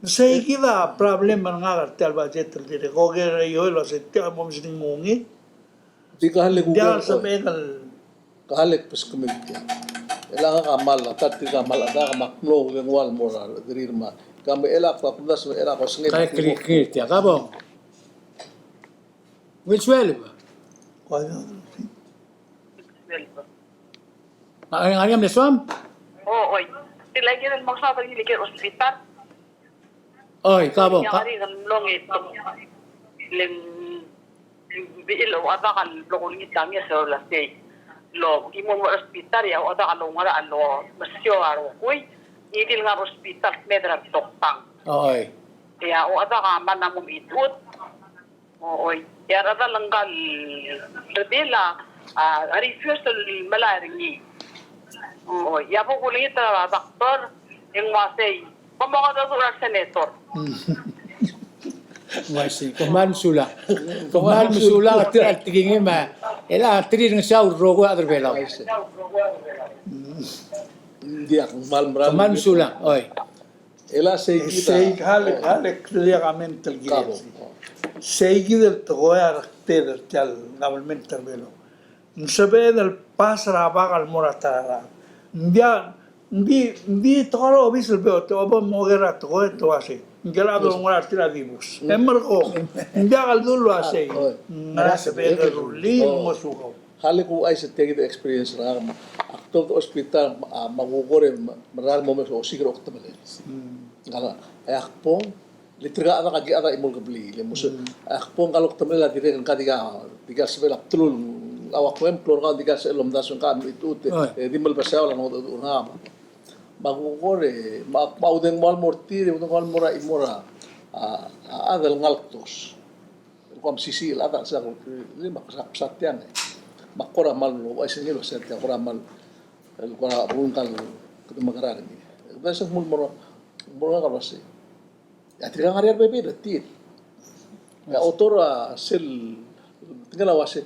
Sei kid a problem er ngak er tia el budget el dirrek. Oker er a Ioel el uasei tia bo msdung ungil. Ng diak el sebechek el Ka lek beskemiu tia. E le ngak a kmal, a ta er tirka a kmal, a ta er ngak a kmal mlo, e ng ua el mo er a rechederir me. Ka me e le ak, ak kumdasu, e le ak osengei. Ka lek kirikir tia, ka bong. Which way ba? Ngar er ngii a mle soam? O, oi. Tia kid el mo soam er ngii el hospital. Oi, ka bong, ka. Ngar er ngii a mlo ngii e le ng, ng di el ua dak el mlo kulengit a ngeso el uasei. Lo, ki mo er a hospital e a ua dak el oungerachel el omesiou a rokui, ngii di el ngar er a hospital el kmeed er a toktang. Oi. E a ua dak a mla mo mechitechut. Oi, e a rechad a le ngka el redil a, a, a refuse el melai er ngii. Oi, e a bo kulengit er a doctor, e ng uasei, bo mo mengedecheduch er a senator. Uaisei, kmal mesulang. Kmal mesulang, tir a tekingem a, El a tir el ngesau el rokui a chad er Belau. Ng diak, kmal meral. Kmal mesulang, oi. El a sei kid a. Sei, hale, hale, clear a mental. Kabo. Sei kid el tekoi a rekted er tia el government er Belau. Ng sebeched el pass er a bak el mo er a ta er a. Ng diak, ng di, ng di tekoi er a obis el beot, te obo mo ker a tekoi, te uasei. Ng kora dolengit er tir a dibus. E merkong, ng diak el dul uasei. Ng ngar er a sebeched el rullii el mo sukau. Hale ku uaisei, tia kid a experience er ngak, ak tobed er a hospital, a, me a kuk kora mera el mo mesa osiik er a okdemelel. Ngak a, e ak bong, le tirka a chad a ki chad a chimo el kebliil, le mo se, e ak bong, ngka el okdemelel a dirrek el ngka di ka, di ka sebechel a bdelul, a ua kuem, klou er ngak, di ka sebechel el omdasu ngka, me a chitechut, e di melebesai a ua longedecheduch er ngak. Me a kuk kora, me a, me a udengua el mo er tir, udengua el mo er a, mo er a, a, a chad el ngalek dos. El kuk mesisiich el chad a, se a kuk, le me ak sa, sa tiang, e. Me ak kora kmal, uaisei ngii el uasei tia kora kmal, el kora bul ngka el, kede mekerang er ngii. Kede se kmo mo er, mo er ngak el uasei. E a tirka a ngar er ngii a rebebil er tir. E a otor a sel, tingel a uasei,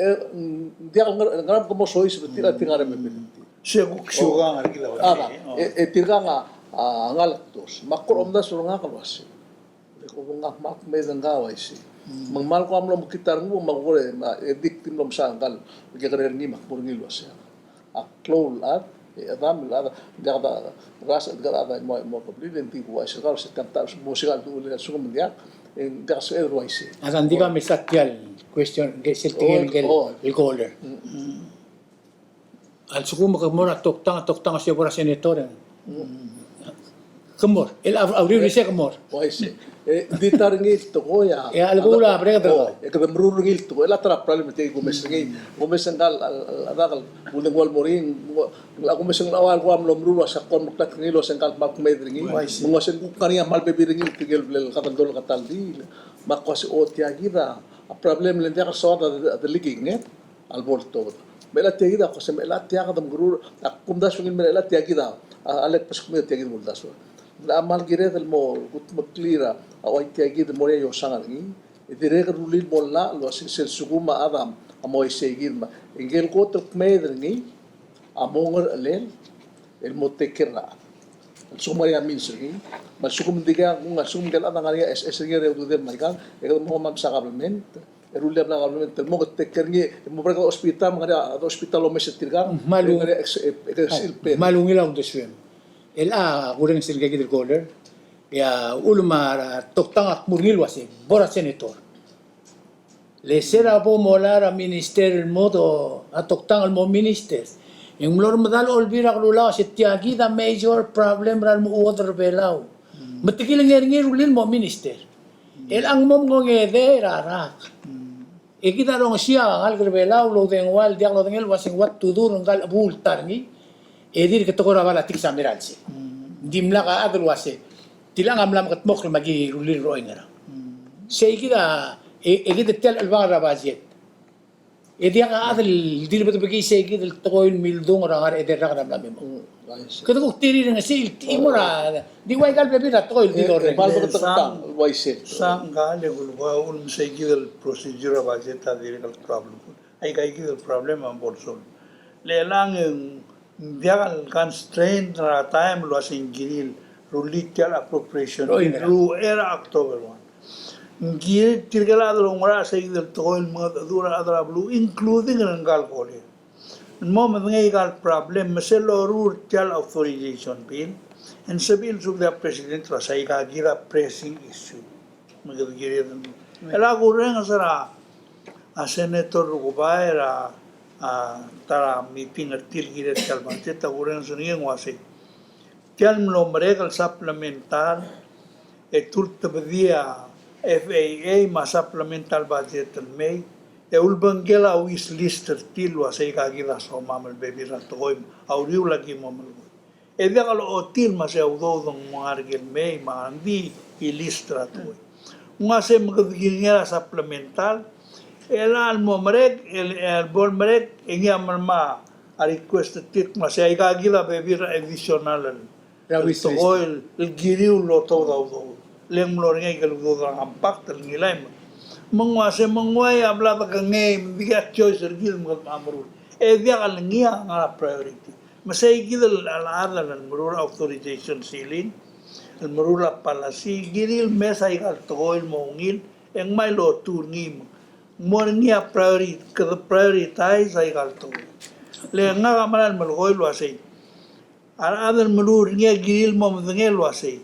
e, ng diak el ngar, ngar er ngii a mo soiseb er tir, a tirka a ngar er ngii a rebebil er tir. Se kuk siukang a rekil a uasei. A, e, e tirka a, a, ngalek dos. Me ak kora omdasu er ngak el uasei. Le ko bo ngak a kmal kmeed er ngka el uaisei. Me ng kmal kuk mlo mekngit a renguk, me a kuk kora, me a, e dik di mlo mesa ngka el kekerei er ngii me ak mo er ngii el uasei. A klou el chad, e chedam el chad, diak a rasech el chad el mo, mo kebliil, e ng di kuk uaisei er kau, se tia el ta, mo osiik a uldesuek me ng diak, e ng diak sebeched el uaisei. A, ng di ka mesa tia el question, ng sel tingel el, el caller. A lsekum ke mo er a toktang, toktang se bo er a senator e. Ke mo er, el a, a uriul er isei ke mo er. Uaisei. E, ng di ta er ngii el tekoi a. E a lebo a break er kau. E kede meruul er ngii el tekoi, el a ta er a problem e te kumes er ngii. Kumes er ngka el, el, el, a dak el, ulengua el mo er ngii, a kumes er ngii el ua el kuk mlo meruul, ua se ak kuk meklatk er ngii el ua se ngka el kmal kmeed er ngii. Uaisei. Me ng ua se ng kuk ngar er ngii a kmal bebil er ngii el tirke el bla el kata el dolekoi a ta el diil. Me ak kmo se o tia kid a, a problem le ng diak el soad a, a deliking, e. A lebo el tobed. Me chelecha tia kid a kmo se me chelecha tia kid a mekerur, ak omdasu er ngii el me chelecha tia kid a, a lek beskemiu tia kid el uldasu. A kmal kired el mo kudmeklii er a, a ua tia kid el mo er ngii a iosang er ngii, e dirrek el rullii el mo llach el uasei sel lsekum a chad a mo uaisei kid me, e ngike el kot el kmeed er ngii a mo ngerechelel el mo take care er a chad. A lsekum ng ngar er ngii a means er ngii, me a lsekum ng dikea, ng a lsekum ngike el chad a ngar er ngii a es, es er ngii er a ududel me aikang, e kede mo mesa government, e rullii a bla government el mo take care er ngii, e mo merek a hospital, me ng ngar er ngii a hospital el omes er tirkang, me a lung-, e ngar er ngii a ex-, e, e, e, kmal ungil a uldesuem. El a kurrenges er ngii kid el caller, e a uchul me a toktang ak mo er ngii el uasei, bo er a senator. Le se er a bo molai er a minister el mo, a toktang el mo minister. E ng mlo er medal a Olbiil er a Kelulau el uasei tia kid a major problem er a lemechuodel er a Belau. Me te kilengei er ngii el rullii el mo minister. El a ng mo mengedei er a rak. E kid a rongesii a ngalek er a Belau el oudengua el diak lodengei el uasei ng ua tudur ngka el chebuul ta er ngii. E dirk tekoi er a politics a mera el sei. Ng dimlak a chad el uasei. Tiang a mla mekedmokl me aki rullii el rechoi ngerang. Sei kid a, e, e kid tia el chelebangel er a budget. E diak a chad el di le bedebekii sei kid el tekoi el mildung er a ngar er a edei el rak er a mla me mo. Kede kuk tir er ngii sel di mo er a, di ua ika el bebil er a tekoi el di dorreng. Sang ka le kulekoi a uchul me sei kid el procedure er a budget a dirrek el problem. Aika kid el problem a bo lsolve. Le chelechang e ng diak el constraint er a taem el uasei ng kirir el rullii tia el appropriation er a October one. Ng kirir tirke el chad el oungerachel sei kid el tekoi el mengedecheduch er a rechad er a beluu, including er ngka el caller. Ng mo medengei aika el problem, me sel loruul er tia el authorization bill, e ng sebechir el subed er a president el uasei aika kid a pressing issue. Me kede kired el, el a kurrenges er a a Senator Rukebai er a, a, ta er a meeting er tir el kirir tia el budget, a kurrenges er ngii el uasei. Tia el mlo merek el supplemental, e te ultebedii a F A A me a supplemental budget el mei, e ulebengkel a wish list er tir el uasei aika kid a somam el bebil er a tekoi, a uriul a ki mo melekoi. E diak lochotii el me sei a udoud ng mo ngar er ngii el mei me ng di list er a tekoi. Ng uasei me kede kilengei a supplemental, e le a lemo merek, e le a lebo el merek, e ngii a mla me a request er tir el me sei aika kid a bebil er a additional el tekoi el kiriu el otoud a udoud. Le ng mlo er ngii aike el udoud er a compact el ngilai me Me ng uase me ng uai a bla dekengei, me ng dikea choice er kid me kede meruul. E diak el ngii a ngar er a priority. Me sei kid el chad el meruul a authorization ceiling, el meruul a policy, kirir el mes aika el tekoi el mo ungil, e ng mei el otuu er ngii me ng mo er ngii a priority, kede prioritize aika el tekoi. Le ngak a mera el melekoi el uasei, a rechad el meruul er ngii a kirir el mo medengei el uasei,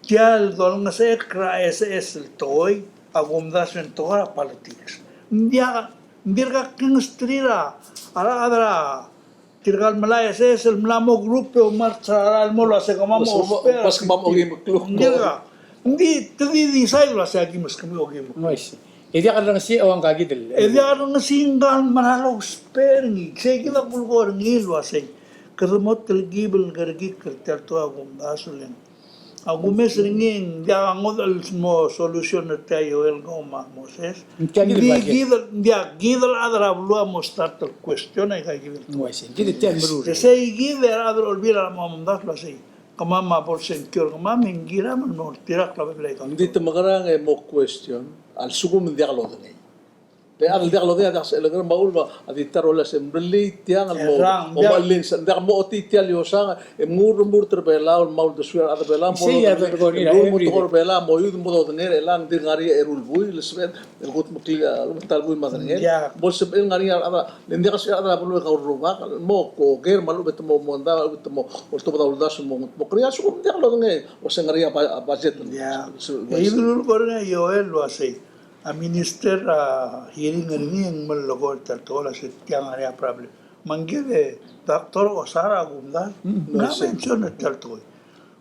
tia el dolengesechekl er a SS el tekoi a kumdasu e ng tekoi er a politics. Ng diak, ng dirkak kingesterir a rechad er a tirka el melai a SS el mla mo group e oumar er a chelsel el mo el uasei kemam a ousbech er a, pas kemam a okimekluk. Ng dirkak. Ng di, te di decide el uasei aki meskemiu a okimekluk. E diak el rengesii a ua ngka kid el, e diak el rengesii ngka el mera el ousbech er ngii. Sei kid a kulekoi er ngii el uasei, kede mo telkib el kerekikl er tia el tekoi a kumdasu e le ng, a kumes er ngii e ng diak a ngodech el mo solution er tia el Joel kau me a Moses. Ng diak kid el, ng diak kid el chad er a beluu a mo start el question aika kid el tekoi. Ng uaisei, kid tia el meruul. E sei kid er a chad er a Olbiil a mo omdasu el uasei, kemam a bo lsengkio er kemam e ng kiram el mo oltirakl a bebil aika. Ng di te mekerang e mo question a lsekum ng diak lodengei. Le a chad el diak lodengei a diak sel lekerang me a uchul me a di ta er a olbiil el uasei mrellii tiang el mo, o diak, me a lens, ng diak mo ochotii tia el iosang e mnguu el remurt er a Belau el mo uldesuir a rechad er a Belau, mo lodengei, el tekoi er a Belau, mo youth, mo dodengei er chelechang, ng di ngar er ngii a eru el buil el sebeched el kudmeklii a ta el buil me a dengei. Mo sebechel ngar er ngii a rechad, le ng diak a sebechel a rechad er a beluu e kau el rubak el mo oker me a lechub e te mo mondai, a lechub e te mo oltobed a uldasu el mo, mo kerir a lsekum ng diak lodengei, uasei ngar er ngii a budget. E a lulekoi er ngii a Joel el uasei, a minister a hearing er ngii e ng melekoi er tia el tekoi el uasei tiang a ngar er ngii a problem. Me ng kid e Doctor Osar a kumdasu, ng mla mention er tia el tekoi.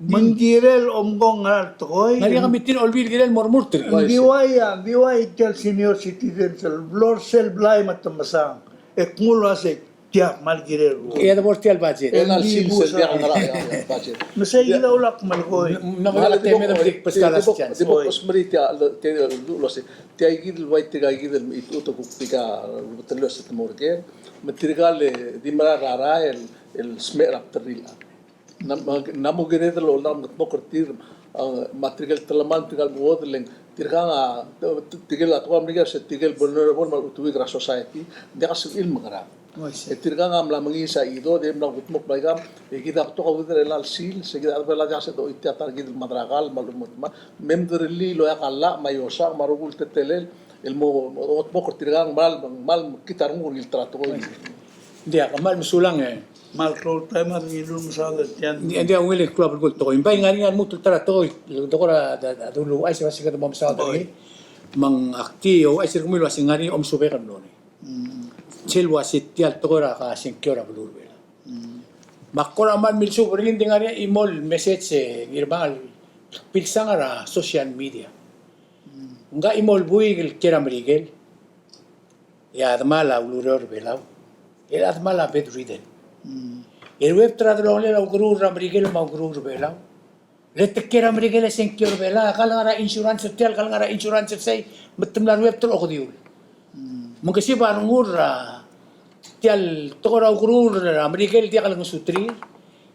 Me ng kirel omko ngera el tekoi. Ng ngar er ngii a committee er a Olbiil el kirel el mo remurt er ngii. Ng di uai a, ng di uai tia el senior citizens el blo er sel blai me te mesang, e knguu el uasei, tia, kmal kirel. E a debo er tia el budget. E ng di sel diak ngar er a budget. Me sei kid a ulak melekoi. Ng mla mo tia el temel el di bek el chance. Di bo kosmerii tia el, tia el, tia kid el ua tirka kid el mechitechut e kuk tirka el betel el uasei te mo er ker. Me tirka el di mera el rael el smecher a bdelulir. Ng mo, ng mo kired el oldak el mengedmokl er tir, a, me tirke el telemall, tirka el chuodel, e le ng tirkang a, tirke el a tekoi el mle ker, se tirke el vulnerable me a lechub e te weak er a society, ng diak a sebechir el mekerang. E tirkang a mla mengiis a chido, e mla kudmokl me aikang, e kid a betok a ureor er chelecha el sils, e kid a chad er a Belau a diak se dochoitii a ta er kid el mad er a kall me a lechub e te ma, me mderellii el oeak a llach me a iosang me a rokui el teletelel, el mo, mo, mo, mo er tirkang, kmal, kmal mekngit a renguk er ngii el ta er a tekoi. Ng diak, kmal mesulang e. Kmal klou el taem a ngiluu el mesaod er tiang. Ng diak, ng diak, ungil el klou a belkul el tekoi. Ng bai ngar er ngii a lmuut el ta er a tekoi, el tekoi er a, a, a dulu, uaisei, uaisei kede mo mesaod er ngii. Me ng ak di, uaisei er kemiu el uasei ng ngar er ngii a omesubek el mlo er ngii. Sel uasei tia el tekoi er a sengkio er a beluu er a Belau. Me ak kora kmal milsuub er ngii, ng di ngar er ngii a chimo el message e Ngirmang el pilsang er a social media. Ngka a chimo el buik el kiei er a Merikel, e a demal a ulureor er a Belau, e a demal a bedridden. E ruebet er a delongelel a ukeruul er a Merikel me a ukeruul er a Belau. Le te kiei er a Merikel e sengkio er a Belau, e kal ngar er a insurance er tial, kal ngar er a insurance er sei, me te mla ruebet el okediul. Me ng kesib a rengul er a tial tekoi er a ukeruul er a Merikel, diak el ngesuterir.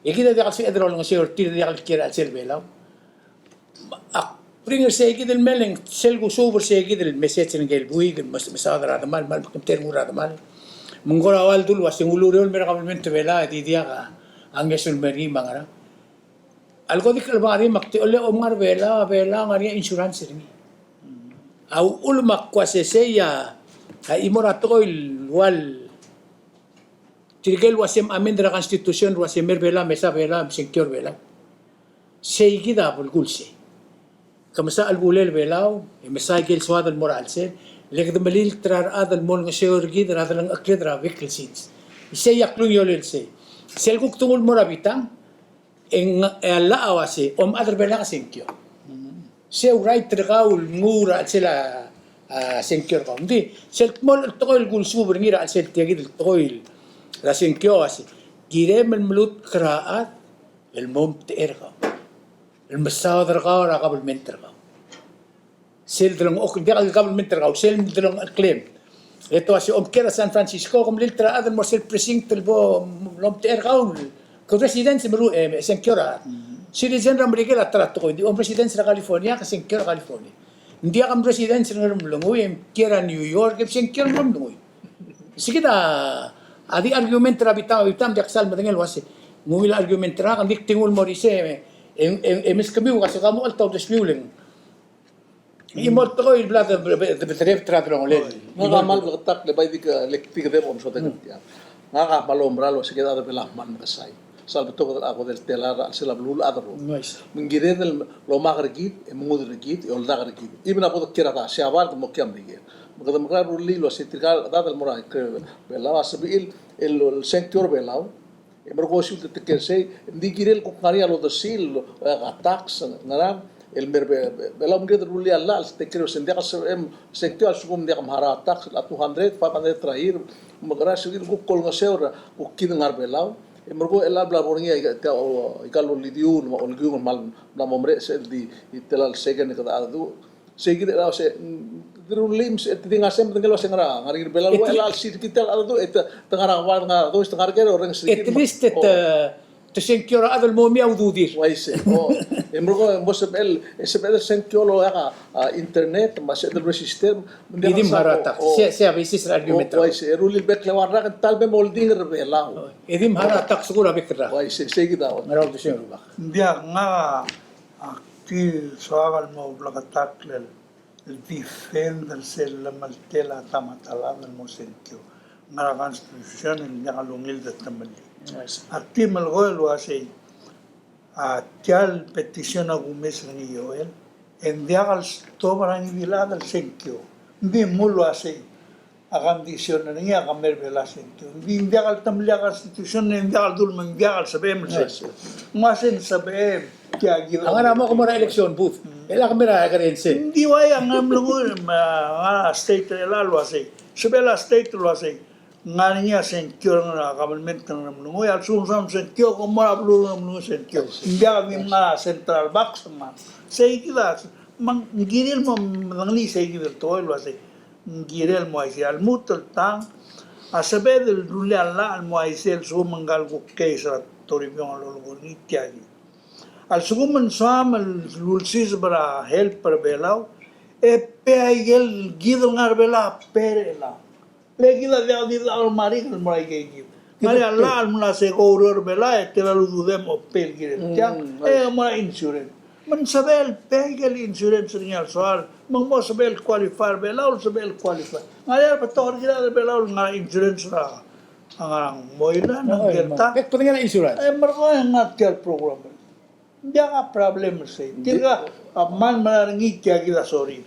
E kid a diak el sebeched el olengeseu er tir, diak el kiei er a chelsel Belau. Ak bring er sei kid el mle, sel kusuub er sei kid el message er ngike el buik el mes-, mesaod er a demal, me a kmal mekngit a rengul er a demal. Me ng kora ua el dulu el uasei ng ulureor el mei er a kabelment er a Belau, e di diak a ngeso el mer ngii me a ngerang. A leko di klemang er ngii me ak di, ole, om ngar er a Belau, a Belau a ngar er ngii a insurance er ngii. A uchul me ak kmo sei a, a chimo er a tekoi el ua el tirke el uasei mle amend er a constitution el uasei mer a Belau, mesa Belau, me sengkio er a Belau. Sei kid a belkul sei. Ke mesa chelebulel Belau, e mesa ikel soad el mo er a chelsel, le kede melilt er a rechad el mo olengeseu er kid er a delengchekled er a bek el sils. Sei a klungiolel sei. Sel kuk denguu el mo er a bitang, e ng, e a llach a uasei, om chad er a Belau a sengkio. Sei a right er kau el nguu er a chelsel a, a, sengkio er kau. Ng di, sel dmolech el tekoi el kulsuub er ngii er a chelsel tia kid el tekoi er a sengkio a uasei, kirem el melutk er a chad el mo omtechei er kau, el mesaod er kau er a kabelment er kau. Sel delengchokl, diak el kabelment er kau, sel delengcheklem. E te uasei, om kiei er a San Francisco, ke melilt er a chad el mo er sel precinct el bo lomtechei er kau, ke residence me ru-, e, sengkio er a chad. Citizen er a Merikel a ta er a tekoi, di om residence er a California, ke sengkio er a California. Ng diak a residence er a Ngeremlengui, e kiei er a New York, e sengkio er a Ngeremlengui. Sei kid a, a di argument er a bita, bita, ng diak sal medengei el uase. Ng ungil a argument er a, ng di kdingul mo er isei, e, e, e, e meskemiu, ka se ka mo el ta uldesuiu el ng. Ng mo tekoi el bla de, de, de, de, de, delongelel. Ngak a kmal bleketakl e bai di ke, le di ke debo msotek er tiang. Ngak a kmal oumerang el uase kid a rechad er a Belau a kmal mekesai. Sel betok a kodel tela er a chelsel a beluulechad el rokui. Me ng kired el lomak er kid, e mengudel er kid, e oldak er kid. Even a bo dekiei er a ta, se a bar de mo kiei a Merikel. Me kede mekerang e rullii el uase tirka el chad el mo er a ikrel Belau a sebechir el, el sengkio er a Belau. E merekong e siul teteker sei, ng di kirel kuk ngar er ngii a lodesiil, e, a tax, ngerang, el mer Be-, Be-, Belau me ng kired el rullii a llach, el teker el uase ng diak el sebechem sengkio a lsekum ng diak mharau a tax, a two hundred, five hundred er a year, me kede sebechir el kuk olengeseu er a kuk kid el ngar er a Belau. E merekong e chelecha el bla bo er ngii a ika, tia, o, ika el olidiuul, me a olkiung, me a, me a mo merek sel di, di tela el second e kede cheldecheduch. Sei kid el uase, mm, di rullii me se, te di ngar sei me te ngii el uase ngera, ngar er ngii er a Belau el uaisei, el sel kid el cheldecheduch, e te, te ngar er a bai, ngar er a dois, te ngar er ker, orrenges er kid. At least, e te, te sengkio er a chad el mo mei a ududir. Uaisei, o. E merekong, e mo sebechel, e sebechel el sengkio el oeak a, a, internet, me a sebechel el register, me ng di mharau a tax. Sei, sei a basis er a argument. Uaisei, e rullii el bek el eua el rak e ng ta el mei me oldingel er a Belau. E di mharau a tax kuk er a bek el rak. Uaisei, sei kid a. Ngera uldesuem, Rubak? Ng diak, ngak a Ak di soak el mo bleketakl el defend er sel llemeltel a ta me a ta el chad el mo sengkio. Ngar er a Constitution el diak lungil de temellii. Ak di melekoi el uasei, a, tia el petition a kumes er ngii a Joel, e ng diak el stop er a ngii di el chad el sengkio. Ng di mle uasei, a condition er ngii a ke mer Belau a sengkio. Ng di ng diak el temellii a Constitution, ng diak el dul me ng diak el sebechem el sengkio. Ng uasei ng sebechem, tia kid. A ngar er a mo ke mo er a election booth. Mm. E le ke mer a kerel sel. Ng di uai a Ngeremlengui, me a ngar er a state er a Belau el uasei. Sebechel a state el uasei. Ngar er ngii a sengkio er a government er a Ngeremlengui, a lsekum ng soam el sengkio, ke mo er a beluu er a Ngeremlengui sengkio. Ng diak di ngar er a central box, me a. Sei kid a, me ng kirel mo medengelii sei kid el tekoi el uasei. Ng kirel mo uaisei, a lmuut el tang, a sebeched el rullii a llach el mo uaisei, a lsekum ng kuk case er a Toribiong a lolekoi er ngii, tia kid. A lsekum ng soam el ulsiseb er a help er a Belau, e pay a ikel kid el ngar er a Belau a pay er chelechang. Le kid a diak di dechor el merael el mo er a ikei kid. Ngar er ngii a llach el mla se ko oureor er a Belau e tela el ududem a pay el kirel tiang, e mo er a insurance. Me ng sebechel el pay a ikel insurance er ngii a le soal, me ng mo sebechel el qualify er a Belau, el sebechel el qualify. Ngar er ngii a rebetok er kid a rechad er a Belau el ngar er a insurance er a, a ngar er a Moilan, a ngar er a Delta. Bek el bedengel a insurance. E merekong e ngar tia el program. Ng diak a problem er sei. Tirka a kmal mera er ngii, tia kid a sorir.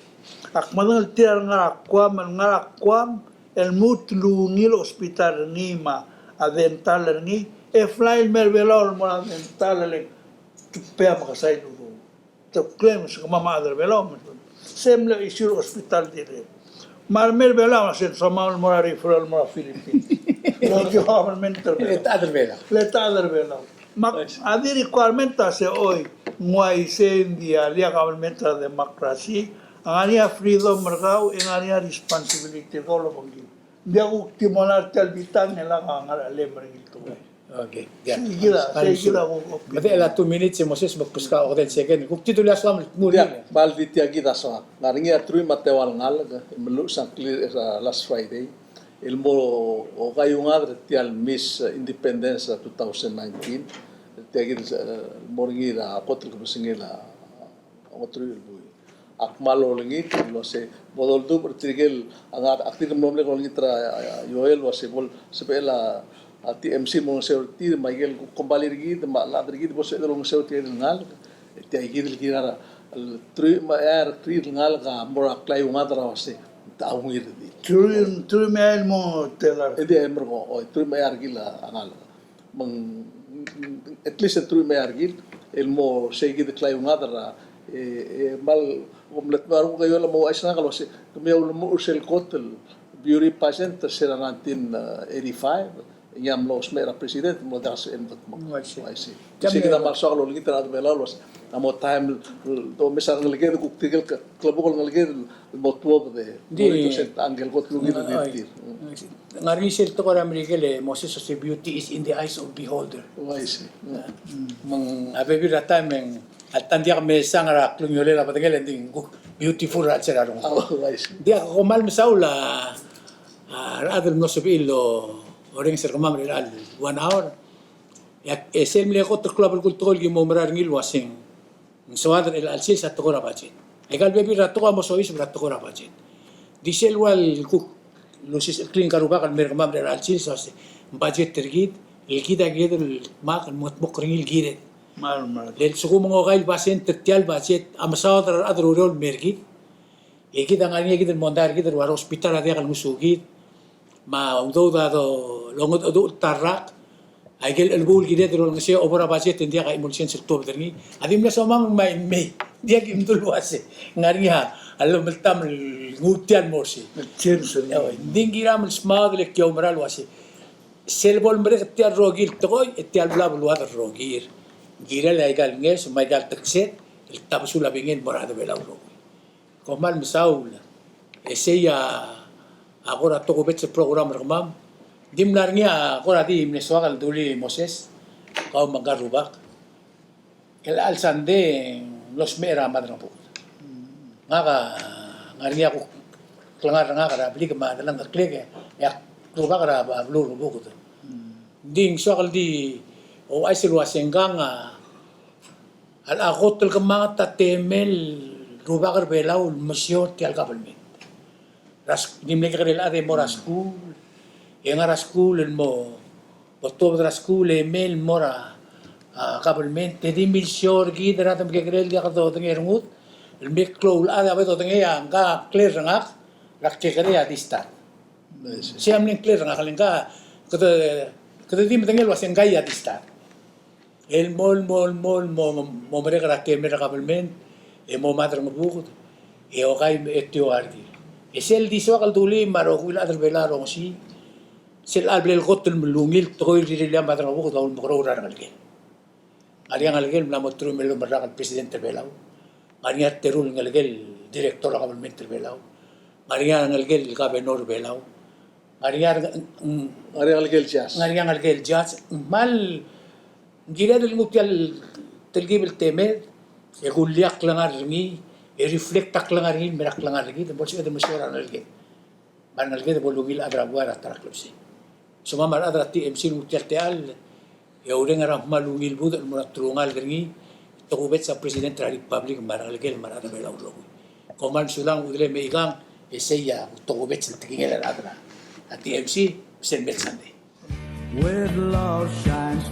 Ak medengei el tir a ngar er a Guam, el ngar er a Guam, el lmuut el ungil a hospital er ngii me a dental er ngii, e fly el mer a Belau el mo er a dental el te pay a mekesai el udoud. Te claim se kemam a chad er a Belau, me se mle issue er a hospital dirrek. Me a remer a Belau a se ng soam el mo er a referral el mo er a Philippines. Lokiu a government er a Belau. Le ta chad er a Belau. Le ta chad er a Belau. Me a di requirement a se choi, ng uaisei, ng di a le a government er a democracy, a ngar er ngii a freedom er kau, e ngar er ngii a responsibility er kau el obengkid. Ng diak kuk di mo ngar er tia el bitang e lak a ngar er a chelem er ngii el tekoi. Okay, yeah. Sei kid a, sei kid a, okay. Medechel a two minutes e Moses, me kbeskau a okedei el second. Kuk di dulii a soam el kmu er ngii. Kmal di tia kid a soam. Ngar er ngii a truich me a teua el ngalek, e meluches a ngklir er a last Friday el mo okaiungad er tia el Miss Independence er a two thousand nineteen. Tia kid, e, el mo er ngii er a kot el kebesengil a ongeteruich el buil. Ak kmal olengit el uase bo doldubech er tirke el, a, ak dirk mlo mle olengit er a, a, Joel el uase bo lsebechel a, a, T M C el mo olengeseu er tir me a ikel kuk kombalii er kid me a chad er kid bo sebeched el olengeseu er tirke el ngalek. E tia kid el kirir a, el truich me a eai er tir el ngalek a mo er a klaiungad er a uase te ungil redil. Truich, truich me a eai el mo telar. E di, e merekong, oi, truich me a eai er kid a ngalek. Me ng, at least e ng truich me a eai er kid el mo sei kid el klaiungad er a, e, e, kmal, kom le tmuu a renguk a Joel el mo ouchais er ngak el uase, kemiu a ulemuchel er sel kot el beauty pageant er se er a nineteen eighty-five, e ngii a mlo smecher er a president, mlo diak el sebechem el kmo. Uaisei. Uaisei. Sei kid a kmal soak el olengit er a rechad er a Belau el uase, a mo taem el, el domes a rengeleked, kuk tirke el klebokel ngeleked el mo tuobed e, di, mo represent a ngike el kot el ungil el tir. Ngar er ngii sel tekoi er a Merikel e Moses, a se beauty is in the eyes of beholder. Uaisei. Me ng a bebil er a taem e ng alta ng diak mesang er a klungiolel a bedengel e ng di kuk Beautiful er a chelsel a renguk. Ng diak, kom kmal mesaul a, a rechad el mlo sebechir el orrenges er kemam er chelecha el one hour. E a, e sel mle kot el klou a belkul tekoi el ki mo oumera er ngii el uaseng ng soad er chelecha el sils a tekoi er a budget. Aika el bebil er a tekoi a mo soiseb er a tekoi er a budget. Di sel ua el kuk lusisechekl ngka el rubak el mer kemam er chelecha el sils a se ng budget er kid, el kid a kid el dmak el mengetmokl er ngii el kired. Le lsekum ng okai el basent er tia el budget a mesaod er a rechad er a ureor el mer kid. E kid a ngar er ngii a kid el mondai er kid el ua hospital a diak el ngosukid. Me a udoud a do longedecheduch el ta el rak. Aike el chelebuul el kired el olengeseu e obo er a budget e ng diak a chimo el sils el tuobed er ngii. A di mle somam el mei, mei. Diak ki mdu el uase ng ngar er ngii a llemeltam el nguu tia el mo er sei. Ng di ng kiram el smaod e le ki oumera el uase sel bo lemerek tia el rokir el tekoi, e tia el bla beluad el rokir. Ng kirel aika el ngeso me aika el tekset el tabesul a bingel el mo er a rechad er a Belau el rokui. Kom kmal mesaul. E sei a, a kora tokubets el program er kemam. Di mla er ngii a kora di mle soak el dulii Moses, kau me ngka el rubak. Chelecha el sande ng mlo smecher a Maderangebuked. Ngak a ngar er ngii a kuk klengar er ngak er a blik me a delengcheklek, e ak rubak er a beluu er a Ngebuked. Ng di ng soak el di ouchais el uase ngkang a, a locha kot el kemanget a temel rubak er a Belau el mesiou er tia el kabelment. Er a sk-, di mle kekerei el chad e mo er a skuul, e ngar er a skuul el mo, bo tuobed er a skuul e mei el mo er a, a, kabelment, e di milsiou er kid er a rechad el mekekerei el diak dodengei a rengud, el mle klou el chad a bo dodengei a ngka a ngklel er ngak, er a kekerei a di start. Sei a mle ngklel er ngak, le ngka, kede, kede di medengei el uase ngkai a di start. El mo, el mo, el mo, el mo, mo merek er a temel er a kabelment, e mo Maderangebuked, e okai me e tiu a redil. E sel di soak el dulii me a rokui el chad er a Belau a rongesii, sel chelecha el bla el kot el ungil tekoi el rirellii a Maderangebuked a ulemekerreu er a rengelekel. Ng ngar er ngii a ngelekel el mla mo teruich me a elolem el rak el president er a Belau. Ng ngar er ngii a reteru el ngelekel el director er a kabelment er a Belau. Ng ngar er ngii a ngelekel el governor er a Belau. Ng ngar er ngii a, mm, ngar er ngii a ngelekel el judge. Ng ngar er ngii a ngelekel el judge. Ng kmal, ng kired el nguu tia el telkib el temed, e kullii a klengar er ngii, e reflect a klengar er ngii el mei er a klengar er kid, e bo lsebeched el mesiou er a rengelekel. Me a rengeleked a bo lungil a chad er a buai er a ta er a klebesei. Somam a rechad er a T M C el nguu tia el techall, e oureng er a kmal ungil budech el mo er a telungalek er ngii, tokubets a President er a Republic me a rengelekel me a rechad er a Belau el rokui. Kom kmal mesulang, Udelem e ikang, e sei a tokubets el tekingel a rechad er a T M C, sel mei el Sunday. Where the love shines